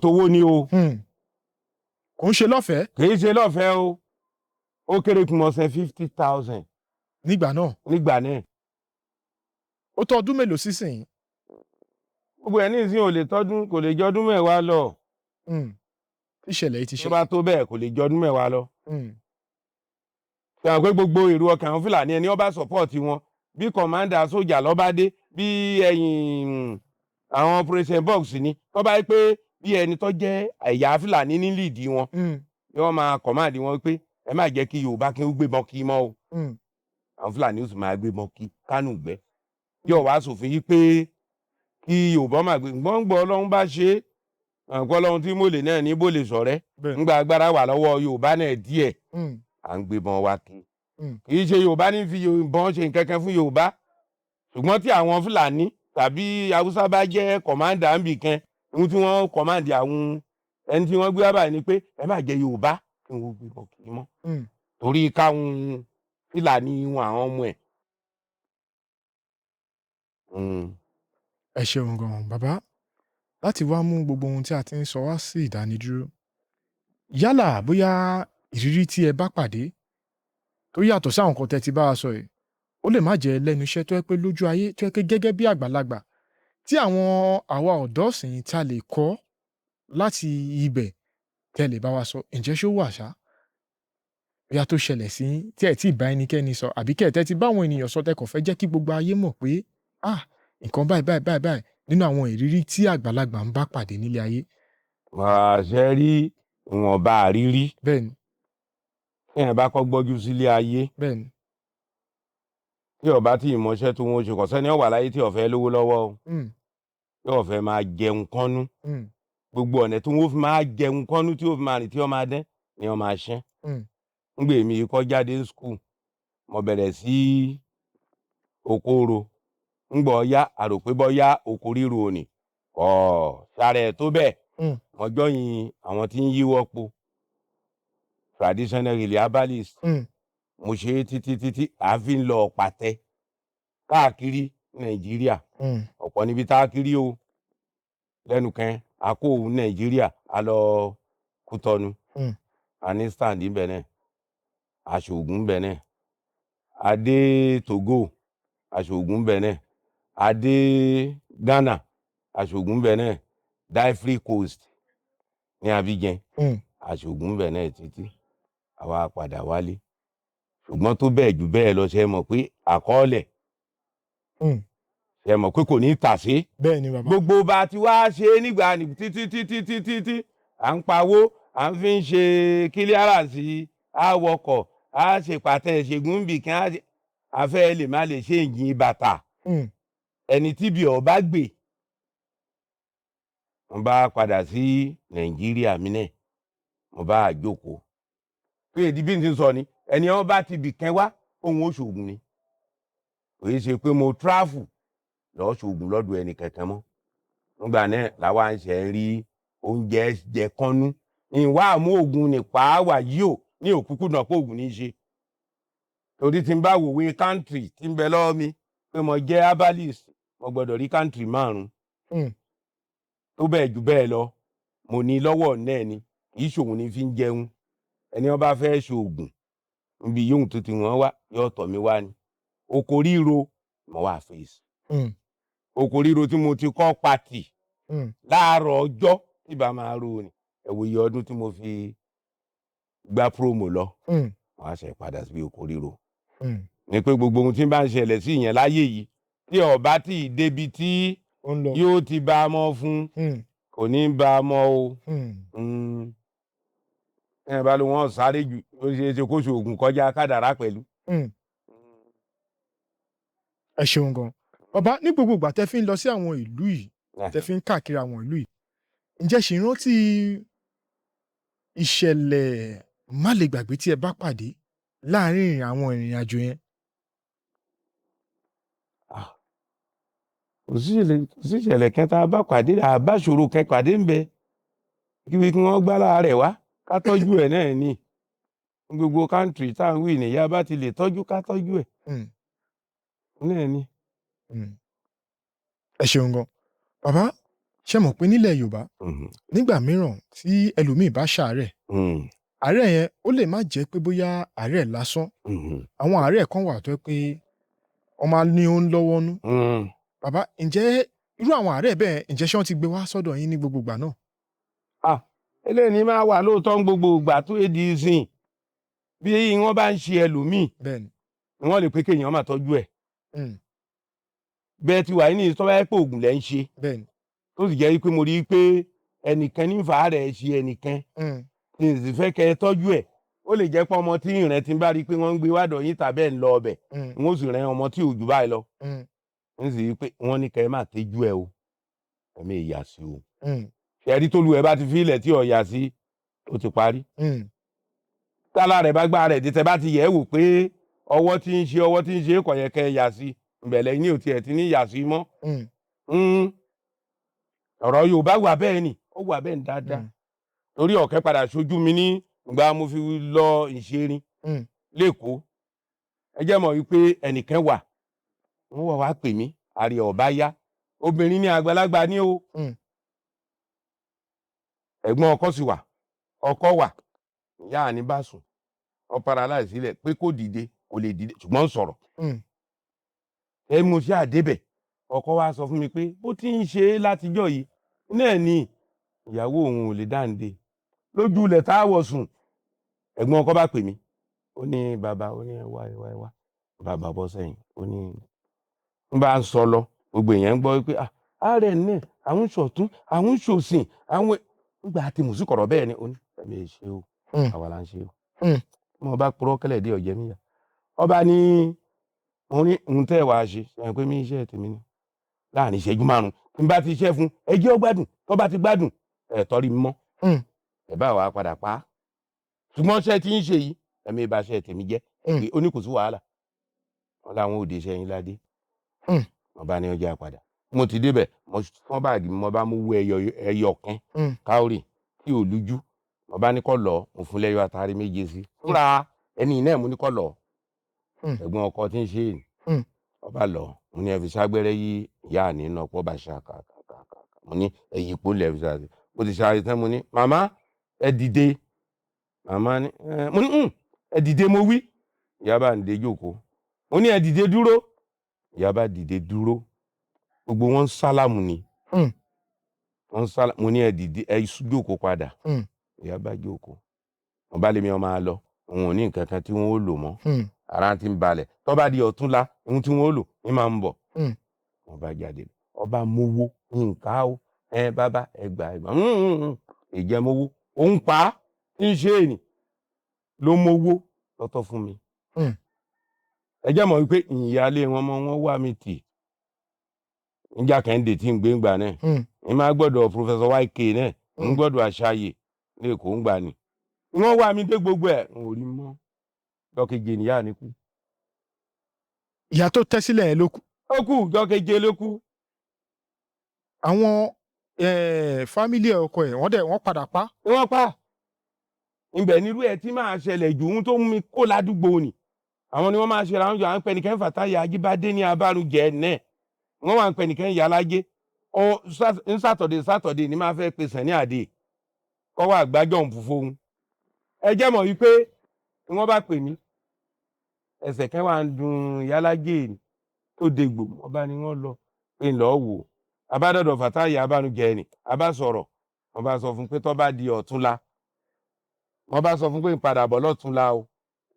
Speaker 1: Towó ni o.
Speaker 2: Kò ń ṣe lọ́fẹ̀ẹ́.
Speaker 1: Kì í ṣe lọ́fẹ̀ẹ́ o. Ó kéré kí mo san 50,000.
Speaker 2: Nígbà náà.
Speaker 1: Nígbà náà.
Speaker 2: Ó tó ọdún mélòó sísìn?
Speaker 1: Gbogbo ẹ̀ ní ìsìn ò lè tọ́dún, kò lè jọdún mẹ́wàá lọ.
Speaker 2: Ìṣẹ̀lẹ̀ yìí ti ṣe.
Speaker 1: Tó bá tó bẹ́ẹ̀ kò lè jọdún mẹ́wàá lọ. Ṣé àwọn pé gbogbo èrò ọkàn àwọn Fúlàní ẹni ó bá sọ̀pọ̀tì wọn, bí kọ̀mándà sójà ló bá dé, bí ẹ̀yìn àwọn operation box ni, tó bá yẹ pé bí ẹni tó jẹ́ ẹ̀yà Fúlàní ní líìdì wọn, yóò máa kọ̀mándì wọn pé ẹ má jẹ́ kí Yorùbá kí ó gbébọn kí mọ́ o. Àwọn Fúlàní ó sì máa gbébọn kí Kánò gbẹ́. Yóò wá sòfin yìí pé kí Yorùbá máa gbé gbọ́ngbọ́ Ọlọ́run bá ṣe é, àǹkọ́ Ọlọ́run tí mòlè náà ní bó lè sọ̀rẹ́, ńgbà agbára wà lọ́wọ́ Yorùbá náà díẹ̀, à ń gbébọn wa kí. Kì í ṣe Yorùbá ní fi ìbọn ṣe nǹkan kan fún Yorùbá, ṣùgbọ́n tí àwọn Fúlàní tàbí Haúsá bá jẹ́ kọ̀mándà ń bì kan, ohun tí wọ́n kọ̀mándì àwọn ẹni tí wọ́n gbé wá báyìí ni pé ẹ má jẹ́ Yorùbá kí wọ́n gbébọn kí mọ́, torí káwọn Fúlàní wọn àwọn ọmọ ẹ̀.
Speaker 2: Ẹ ṣeun gan bàbá, láti wá mú gbogbo ohun tí a ti ń sọ wá sí ìdánidúró. Yálà bóyá ìrírí tí ẹ bá pàdé tó yàtọ̀ sí àwọn nǹkan tẹ́ ti bá wa sọ yìí, ó lè má jẹ́ lẹ́nu iṣẹ́ tó yẹ pé lójú ayé tó yẹ pé gẹ́gẹ́ bí àgbàlagbà tí àwọn àwa ọ̀dọ́ ọ̀sìn ta lè kọ́ láti ibẹ̀ tẹ́ lè bá wa sọ, ǹjẹ́ ṣó wà ṣá? Bóyá tó ṣẹlẹ̀ sí yín tí ẹ tí ì bá ẹnikẹ́ni sọ, àbí kẹ̀ tẹ́ ti bá àwọn ènìyàn sọ tẹ́ kàn fẹ́ jẹ́ kí gbogbo ayé mọ̀ pé ah nǹkan báyìí báyìí báyìí báyìí nínú àwọn ìrírí tí àgbàlagbà ń bá pàdé nílé ayé.
Speaker 1: Àṣẹ rí Ìwọ̀nba àrírí.
Speaker 2: Bẹ́ẹ̀ni.
Speaker 1: Téèyàn bá kọ́ gbọ́jú sílé ayé,
Speaker 2: Bẹ́ẹ̀ni.
Speaker 1: tí ó bá tí ìmọ̀ṣẹ́ tó wọn ṣe, kò sẹ́ni ó wà láyé tí ó fẹ́ lówó lọ́wọ́ o, tí ó fẹ́ máa jẹun kánú. Gbogbo ọ̀nà tí wọ́n fi máa jẹun kánú, tí ó fi máa rìn, tí ó máa dẹ́ ni ó máa ṣẹ́. Ngbè mí kọ́ jáde ní school, mo bẹ̀rẹ̀ sí okòrò. Ngbọ̀ ya àrò pé bọ́yá oko ríro òní kọ́ sáré tó bẹ́ẹ̀. Mo jọyìn àwọn tí ń yíwọ́ po traditional herbalist. Mo ṣe é títí títí, à fi ń lọ pàtẹ káàkiri Nàìjíríà. Ọ̀pọ̀ níbi tá a kiri o lẹ́nu kan, a kó òun Nàìjíríà, a lọ Kútọ́nù. A ní stand níbẹ̀ náà, aṣoògùn níbẹ̀ náà. A dé Togo, aṣoògùn níbẹ̀ náà. A dé Ghana, aṣoògùn níbẹ̀ náà. Ivory Coast ní Abidjan, aṣoògùn níbẹ̀ náà títí àwa padà wálé. Ṣùgbọ́n tó bẹ́ẹ̀ jù bẹ́ẹ̀ lọ, ṣe mọ̀ pé àkọọ́lẹ̀, ṣe mọ̀ pé kò ní tàsé.
Speaker 2: Bẹ́ẹ̀ ni, bàbá.
Speaker 1: Gbogbo bá a ti wá ṣe é nígbà ní títí títí títí tí à ń pawó, à ń fi ń ṣe kílíáràsì, á wọkọ̀, á ṣe pàtẹ ìṣègùn bì kí á ṣe afẹ́ lè má lè ṣe ìyìn bàtà. Ẹni tí bí ọba gbè, mo bá padà sí Nàìjíríà mi náà, mo bá jókòó pé èdè bí n ti sọ ni ẹni wọn bá ti bì kẹ́ wá, òun ó ṣoògùn ni. Kò yẹ ṣe pé mo travel lọ́ọ́ ṣoògùn lọ́dọ̀ ẹnì kankan mọ́. Nígbà náà làwa ń ṣe ń rí oúnjẹ jẹ kánú, ìwà àmú oògùn nípa wà yìí ò ní òkúkú náà pé oògùn ní í ṣe, torí tí n bá wòwe country tí ń bẹ lọ́wọ́ mi pé mo jẹ́ herbalist, mo gbọ́dọ̀ rí country 5. Tó bẹ́ẹ̀ jù bẹ́ẹ̀ lọ, mo ní lọ́wọ́ náà ni, kì í ṣòun ní fi ń jẹun. Ẹni wọn bá fẹ́ ṣoògùn níbi yóò tó ti wọ́n wá, yóò tọ̀ mí wá ni. Oko ríro mo wà fèsì. Oko ríro tí mo ti kọ́ pàtì láàárọ̀ ọjọ́ tí bá máa ro ni, ẹ wo iye ọdún tí mo fi gbá promo lọ. Wọ́n á ṣe padà síbi oko ríro. Ni pé gbogbo ohun tí ń bá ń ṣẹlẹ̀ sí ìyẹn láyé yìí, tí ọba tí ì débi tí
Speaker 2: Ó ń lọ.
Speaker 1: yóò ti bá a mọ́ fún, kò ní bá a mọ́ o. Ẹ bá ló wọ́n sáré jù, ó ṣeé ṣe kó ṣoògùn kọjá kádàrá pẹ̀lú.
Speaker 2: Ẹ ṣeun gan, bàbá. Ní gbogbo ìgbà tẹ́ fi ń lọ sí àwọn ìlú yìí, tẹ́ fi ń káàkiri àwọn ìlú yìí, ǹjẹ́ ṣì ń rántí ìṣẹ̀lẹ̀ má lè gbàgbé tí ẹ bá pàdé láàárín àwọn ìrìn àjò yẹn?
Speaker 1: Kò sí ìṣẹ̀lẹ̀ kẹta bá pàdé, àbáṣòro kẹ pàdé ń bẹ kí wọ́n gbá láàárẹ̀ wá ká tọ́jú ẹ̀ náà ní gbogbo country tá à ń wí nìyá bá ti lè tọ́jú, ká tọ́jú ẹ̀ náà ni.
Speaker 2: Ẹ ṣeun gan, bàbá. Ṣé mọ̀ pé nílẹ̀ Yorùbá, nígbà mìíràn tí ẹlòmíì bá ṣàárẹ̀, àárẹ̀ yẹn ó lè má jẹ́ pé bóyá àárẹ̀ lásán. Àwọn àárẹ̀ kan wà tó jẹ́ pé wọ́n máa ní ó ń lọ́wọ́ nú. Bàbá, ǹjẹ́ irú àwọn àárẹ̀ bẹ́ẹ̀, ǹjẹ́ ṣé wọ́n ti gbé wá sọ́dọ̀ yín ní gbogbo ìgbà náà?
Speaker 1: Ah, eléyìí ni máa wà lóòótọ́ ń gbogbo ìgbà tó èdè ìsìn bí wọ́n bá ń ṣe ẹlòmíì, ni wọ́n lè pé kéèyàn máa tọ́jú ẹ̀. Bẹ́ẹ̀ ti wà ní ìtọ́ bá yẹ pé oògùn lẹ́ ń ṣe, tó sì jẹ́ pé mo rí i pé ẹnìkan ní fàá rẹ̀ ṣe ẹnìkan, tí n sì fẹ́ kẹ́ ẹ tọ́jú ẹ̀, ó lè jẹ́ pé ọmọ tí ìrìn ti ń bá rí i pé wọ́n ń gbé wádọ̀ yín tàbí ẹ̀ ń lọ ọbẹ̀, wọ́n sì rẹ ọmọ tí ò jù báyìí lọ, n sì rí i pé wọ́n ní kẹ́ ẹ má tẹ́jú ẹ o, ẹ̀mí ìyà sí o. Ṣẹ̀rí tó lu ẹ bá ti fi ilẹ̀ tí ò yà sí, ó ti parí. Tálá rẹ̀ bá gbá rẹ̀ dé, tẹ́ bá ti yẹ̀ ẹ́ wò pé ọwọ́ tí ń ṣe, ọwọ́ tí ń ṣe kò yẹ kẹ́ ẹ yà sí ìbẹ̀lẹ̀ ní òtí ẹ̀ ti ní yà sí mọ́. Ọ̀rọ̀ Yorùbá wà bẹ́ẹ̀ ni, ó wà bẹ́ẹ̀ ni dáadáa. Torí ọ̀kẹ́ padà ṣojú mi ní ìgbà mo fi lọ ìṣerin lẹ́kọ̀ọ́. Ẹ jẹ́ mọ̀ wípé ẹnìkan wà, wọ́n wà wá pè mí, àrè ọ̀bá yá, obìnrin ní àgbàlagbà ní o. Ẹ̀gbọ́n ọkọ sì wà, ọkọ wà, ìyá àní bá sùn, ó paralyze sílẹ̀ pé kó dìde, kò lè dìde, ṣùgbọ́n ń sọ̀rọ̀. Ẹ mo ṣe àdébẹ̀, ọkọ wa sọ fún mi pé bó ti ń ṣe é látijọ́ yìí náà ni ìyàwó òun ò lè dáǹde lójú ilẹ̀ tá a wọ̀ sùn. Ẹ̀gbọ́n ọkọ bá pè mí, ó ní bàbá, ó ní ẹ wá, ẹ wá, ẹ wá. Bàbá bọ́ sẹ́yìn, ó ní ń bá ń sọ lọ, gbogbo èèyàn ń gbọ́ pé ààrẹ náà àwọn ń ṣọ̀tún, àwọn ń ṣòsìn, àwọn nígbà tí mùsùlùkọ̀rọ̀ bẹ́ẹ̀ ni. Ó ní ẹ Ẹ̀mí ṣe o, àwa là ń ṣe o. Mo bá purọ́ kẹ́lẹ̀ dé ọ̀jẹ̀ mi yá. Ọba ní mo ní ohun tẹ́ ẹ wàá ṣe ṣe pé mi iṣẹ́ tèmi ni láàrin ìṣẹ́jú 5 tí n bá ti ṣẹ́ fún ẹ jẹ́ ó gbádùn, tó bá ti gbádùn ẹ tọ́rí mi mọ́, ẹ bá wàá padà pa á. Ṣùgbọ́n ṣẹ́ tí ń ṣe yìí ẹ̀mí ìbá ṣẹ́ tèmi jẹ́ pé ó ní kò sí wàhálà. Wọn láwọn òde iṣẹ́ yín ládé. Wọn bá ní ọjà padà. Mo ti débẹ̀, mo fọ́n báàgì mi, mo bá mú owó ẹyọ kan káórì tí ò lújú. Mo bá ní kọ́ lọ, mo fún lẹ́yọ àtàrí 7 sí. Fúnra ẹni náà mo ní kọ́ lọ. Ẹ̀gbọ́n ọkọ tí ń ṣe é. Ọba lọ, mo ní ẹ fi ságbẹ́rẹ́ yí ìyá mi nínú ọ̀pọ̀ bá ṣá kàkàkàkà. Mo ní ẹ yí ipò lẹ̀ fi ṣá. Mo ti ṣe tán, mo ní màmá ẹ dìde. Màmá ní ẹ, mo ní ẹ dìde mo wí. Ìyá bá ń dé jókòó. Mo ní ẹ dìde dúró. Ìyá bá dìde dúró. Gbogbo wọn ń sálámù ni. Wọ́n ń sálámù. Mo ní ẹ dìde, ẹ jókòó padà. Ìyá bá jókòó. Mo bá lé mi ọmọ lọ. Òun ò ní nǹkan kan tí wọ́n ó lò mọ́. Ara ti ń balẹ̀. Tó bá di ọ̀túnla, ohun tí wọ́n ó lò ní máa ń bọ̀. Wọ́n bá jáde. Ọba mowó nǹka o. Ẹ bàbá ẹ gbà ẹ gbà. Ìjẹmowó. Òun pa á ń ṣe é nì. Ló mowó lọ́tọ̀ fún mi. Ẹ jẹ́ mọ̀ wípé ìyáálé wọn mọ́ wọn wá mi tì. Níjà Kẹ́hìndé tí ń gbé ń gbà náà. Ń máa gbọ́dọ̀ Professor YK náà. Ń gbọ́dọ̀ Àṣàyè lẹ́kọ̀ọ́ ń gbà ni. Wọ́n wá mi dé gbogbo ẹ̀. N ò rí mọ́. Jọ́keje nìyá mi kú.
Speaker 2: Ìyá tó tẹ́ sílẹ̀ yẹn ló kú.
Speaker 1: Ó kú, jọ́keje ló kú.
Speaker 2: Àwọn fámílì ọkọ ẹ̀ wọ́n dẹ̀ wọ́n padà pa.
Speaker 1: Wọ́n pa. Ibẹ̀ nírú ẹ̀ tí máa ṣẹlẹ̀ jù ohun tó mú mi kó ládùúgbò ni. Àwọn ni wọ́n máa ṣe ra oúnjẹ, à ń pẹ́ nìkan Fàtáyà Ajíbádé ní Abárújẹ náà. Wọ́n wà ń pẹ́ nìkan Ìyálájé. Ọ ń Sátọ̀dé Sátọ̀dé ni máa fẹ́ pèsè ní àdé. Kọ́ wà gbájọ́ ń fúnfún. Ẹ jẹ́ mọ̀ wípé tí wọ́n bá pè mí, ẹsẹ̀ kan wà ń dun Ìyálájé ni tó dégbò, wọ́n bá ní wọ́n lọ pé ń lọ wò. Abádọ́dọ̀ Fàtáyà Abárújẹ ni, a bá sọ̀rọ̀, wọ́n bá sọ fún pé tó bá di ọ̀túnla. Wọ́n bá sọ fún pé ń padà bọ̀ lọ́túnla o.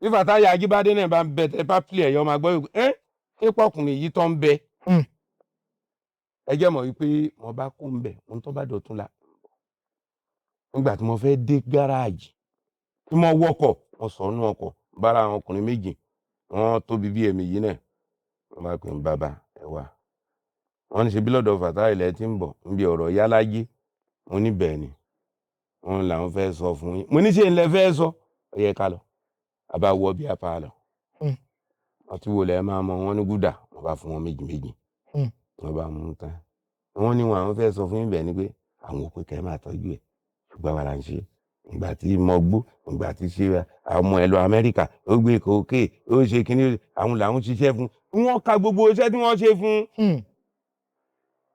Speaker 1: Bí Fàtáyà Ajíbádé náà bá ń bẹ tẹ bá pìlẹ̀ ẹ̀yọ́ máa gbọ́ wípé ẹ́ ṣé pọkùnrin yìí tó ń bẹ. Ẹ jẹ́ mọ̀ wípé mo bá kó ń bẹ̀, ohun tó bá dọ̀túnla. Nígbà tí mo fẹ́ dé gáràjì, tí mo wọkọ̀, mo sọ nú ọkọ̀, bára àwọn ọkùnrin méjì, wọ́n tóbi bí ẹ̀mí yìí náà. Wọ́n bá pè ń bàbá ẹ wá. Wọ́n ní ṣe bí lọ́dọ̀ Fàtáyà ilẹ̀ tí ń bọ̀, níbi ọ̀rọ̀ Ìyálájé. Mo ní bẹ́ẹ̀ ni. Wọ́n làwọn fẹ́ sọ fún yín. Mo ní ṣe ń lẹ fẹ́ sọ? Ó yẹ ká lọ. A bá wọ bí apá lọ. Wọ́n ti wò lẹ́ máa mọ wọn ní gúdà. Wọ́n bá fún wọn méjì méjì. Wọ́n bá mú tán. Wọ́n ní wọn àwọn fẹ́ sọ fún yín bẹ́ẹ̀ ni pé àwọn ò pé kẹ́ máa tọ́jú ẹ̀. Ṣùgbọ́n àwa là ń ṣe. Ìgbà tí mo gbó, ìgbà tí ṣe ọmọ ẹ lọ Amẹ́ríkà, ó gbé kókè, ó ṣe kíní, àwọn làwọn ṣiṣẹ́ fún. Wọ́n ka gbogbo iṣẹ́ tí wọ́n ṣe fún.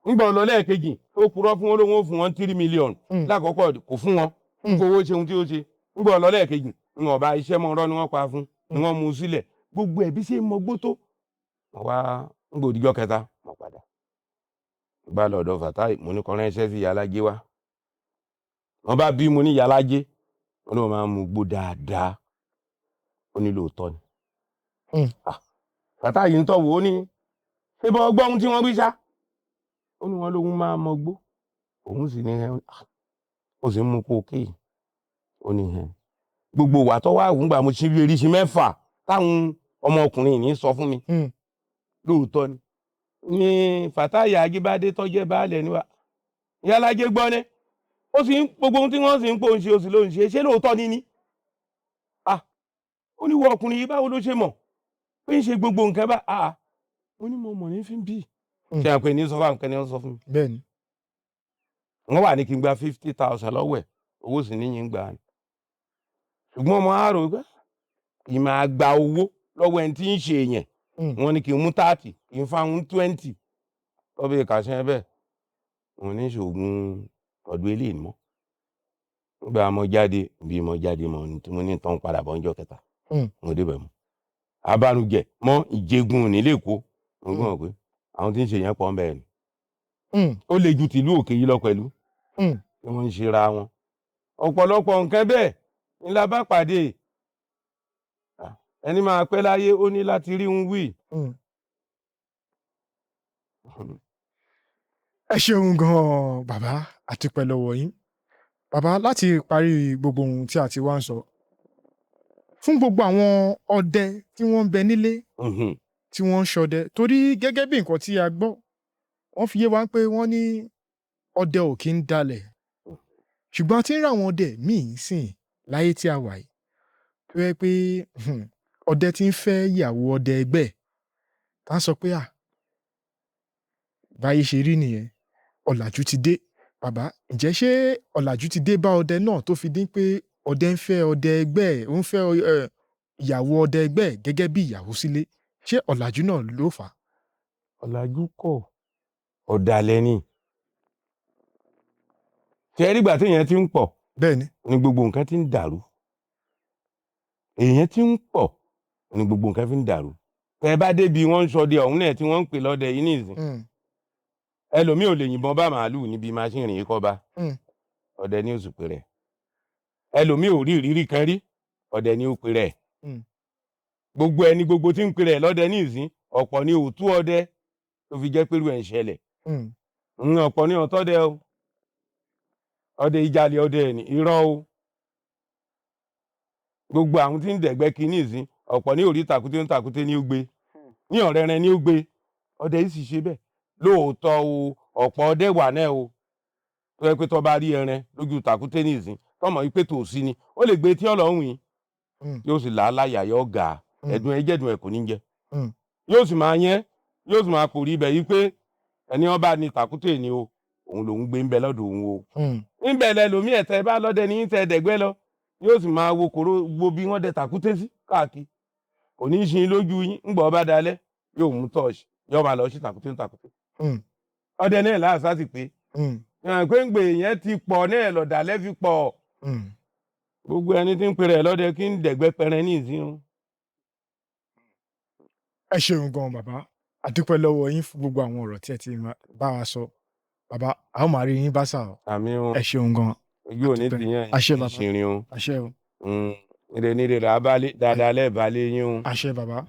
Speaker 1: Nígbà ọ̀nà lẹ́ẹ̀kejì, ó purọ́ fún wọn lóun ó fún wọn 3 million. Lákọ̀ọ́kọ́ kò fún wọn. Fowó ṣe ohun tí ó ṣe. Nígbà ọ̀nà lẹ́ẹ̀kejì, ń ọba iṣẹ́ mọ́ ọ̀rọ̀ ni wọ́n pa fún. Ni wọ́n mú un sílẹ̀. Gbogbo ẹ̀bí ṣe mọ gbó tó. Mo wá ń gbòdìjọ́ kẹta, mo padà. Bá lọ ọ̀dọ̀ Fàtáì, mo ní kó ránṣẹ́ sí Ìyálájé wá. Wọ́n bá bí mo ní Ìyálájé, wọ́n ló máa ń mu gbó dáadáa. Ó ní lóòótọ́ ni. Fàtáì ń tọ̀wọ́ ó ní, ṣé bọ́ gbọ́ ohun tí wọ́n wí ṣá? Ó ní wọ́n lóun máa mọ gbó. Òun sì ní ẹ, ó sì ń mu kókè. Ó ní ẹ. Gbogbo ìwà tó wà wùngbà mo ṣe bí eríṣi mẹ́fà táwọn ọmọkùnrin yìí sọ fún mi. Lóòótọ́ ni. Ní Fàtáyà Ajíbádé tó jẹ́ baálẹ̀ ni wá. Ìyálájé gbọ́ ní. Ó sì ń gbogbo ohun tí wọ́n sì ń pò ń ṣe oṣù ló ń ṣe. Ṣé lóòótọ́ ni ní? Ó ní wọ ọkùnrin yìí báwo ló ṣe mọ̀? Pé ń ṣe gbogbo nǹkan bá. Mo ní mo mọ̀ ní fi ń bí. Ṣé àpè ní sọ fún àwọn ẹni sọ fún mi?
Speaker 2: Bẹ́ẹ̀ni.
Speaker 1: Wọ́n wà ní kí n gba 50,000 lọ́wọ́ ẹ̀. Owó sì ní yín gbà ni. Ṣùgbọ́n mo á rò pé kì í máa gba owó lọ́wọ́ ẹni tí ń ṣe yẹn. Wọ́n ní kí n mú 30, kí n fáwọn 20. Tọ́bí ìkàṣẹ́ bẹ́ẹ̀. Mo ní ṣoògùn ọdún eléyìí mọ́. Nígbà mo jáde, bí mo jáde mọ́ ní tí mo ní tán padà bọ́ ńjọ́ kẹta. Mo débẹ̀ mọ́. Abánujẹ mọ́ Ìjẹ̀gùn nílé Èkó. Mo gbọ́n pé àwọn tí ń ṣe yẹn pọ̀ ń bẹ́ẹ̀ ni. Ó le ju tìlú òkè yìí lọ pẹ̀lú. Tí wọ́n ń ṣe ra wọn. Ọ̀pọ̀lọpọ̀ nǹkan bẹ́ẹ̀ ni la bá pàdé. Ẹni máa pẹ́ láyé ó ní láti rí ń wí.
Speaker 2: Ẹ ṣeun gan-an bàbá, àti pẹ́ lọ́wọ́ yín. Bàbá, láti parí gbogbo ohun tí a ti wá ń sọ, fún gbogbo àwọn ọdẹ tí wọ́n ń bẹ nílé tí wọ́n ń ṣọdẹ, torí gẹ́gẹ́ bí nǹkan tí a gbọ́, wọ́n fi yé wa pé wọ́n ní ọdẹ ò kí ń dalẹ̀, ṣùgbọ́n a ti ń rí àwọn ọdẹ míì sìn láyé tí a wà yìí tó yẹ pé ọdẹ ti ń fẹ́ ìyàwó ọdẹ ẹgbẹ́ ẹ̀, tá ń sọ pé à báyé ṣe rí nìyẹn, ọ̀làjú ti dé. Bàbá, ǹjẹ́ ṣé ọ̀làjú ti dé bá ọdẹ náà tó fi dín pé ọdẹ ń fẹ́ ọdẹ ẹgbẹ́ ẹ̀, ó ń fẹ́ ìyàwó ọdẹ ẹgbẹ́ ẹ̀ gẹ́gẹ́ bí ìyàwó sílé? Ṣé ọ̀làjú náà ló fà á?
Speaker 1: Ọ̀làjú kọ́, ọ̀dàlẹ̀ ni. Ṣé rí ìgbà téèyàn ti ń pọ̀
Speaker 2: Bẹ́ẹ̀ ni.
Speaker 1: ni gbogbo nǹkan ti ń dàrú. Èèyàn ti ń pọ̀ ni gbogbo nǹkan fi ń dàrú. Tẹ́ bá débi wọ́n ń ṣọdẹ ọ̀hún náà tí wọ́n ń pè lọ́dẹ yìí nísìn. Ẹlòmíì ò lè yìnbọn bá màálùú níbi máṣíìnì yìí kọ́ bá. Ọdẹ ní oṣù pé rẹ̀. Ẹlòmíì ò rí ìrírí kan rí, ọdẹ ní ó pè rẹ̀. Gbogbo ẹni gbogbo tí ń pè rẹ̀ lọ́dẹ nísìn, ọ̀pọ̀ ni òtú ọdẹ tó fi jẹ́ pẹ̀lú ẹ̀ ń ṣẹlẹ̀. Ọ̀pọ̀ ni ọ̀tọ́dẹ o. Ọdẹ ìjàlè ọdẹ ẹ̀ ní irọ́ o. Gbogbo àwọn tí ń dẹ̀gbẹ́ kí nísìn, ọ̀pọ̀ ní orí tàkúté ń tàkúté ní ó gbé. Ní ọ̀rẹ́rẹ́ ní ó gbé. Ọdẹ yìí sì ṣe bẹ́ẹ̀. Lóòótọ́ o, ọ̀pọ̀ ọdẹ wà náà o. Tó yẹ pé tó bá rí ẹran lójú tàkúté nísìn, tọ́mọ̀ wípé tòsí ni, ó lè gbé tí ọlọ́run yìí. Yóò sì là á láyà, yóò gà. Ẹ̀dùn ẹ̀jẹ̀dùn ẹ̀ kò ní jẹ. Yóò sì máa yẹn, yóò sì máa pòrí ibẹ̀ yìí pé ẹni ọba ni tàkúté ni o, òun lòún gbé ń bẹ lọ́dọ̀ òun o. Ńbẹ̀ lẹ lòmí ẹ̀tẹ́ bá lọ́dẹ ní tẹ́ dẹ̀gbẹ́ lọ, yóò sì máa wo kòró wo bí wọ́n dẹ tàkúté sí káàkiri. Kò ní í ṣe lójú yín, ńgbà ọba dalẹ̀, yóò mú tọ́ọ̀ṣì, yóò máa lọ sí tàkúté ń tàkúté. Ọdẹ náà láàṣà sì pé. Pé ń gbè yẹn ti pọ̀ náà lọ̀dàlẹ̀ fi pọ̀. Gbogbo ẹni tí ń pèrè lọ́dẹ kí ń dẹ̀gbẹ́ pẹrẹ ní ìsín o.
Speaker 2: Ẹ ṣeun gan bàbá, a dúpẹ́ lọ́wọ́ yín fún gbogbo àwọn ọ̀rọ̀ tí ẹ ti bá wa sọ. Bàbá, a ó máa rí yín bá sà o.
Speaker 1: Àmín o.
Speaker 2: Ẹ ṣeun gan.
Speaker 1: Ojú ò ní
Speaker 2: Àdúpẹ́.
Speaker 1: tì yẹn,
Speaker 2: Àṣẹ bàbá.
Speaker 1: ìṣìnrìn o.
Speaker 2: Àṣẹ o.
Speaker 1: Ire níre rà á bá lé, dáadáa lẹ́ẹ̀ bá lé yín o.
Speaker 2: Àṣẹ bàbá.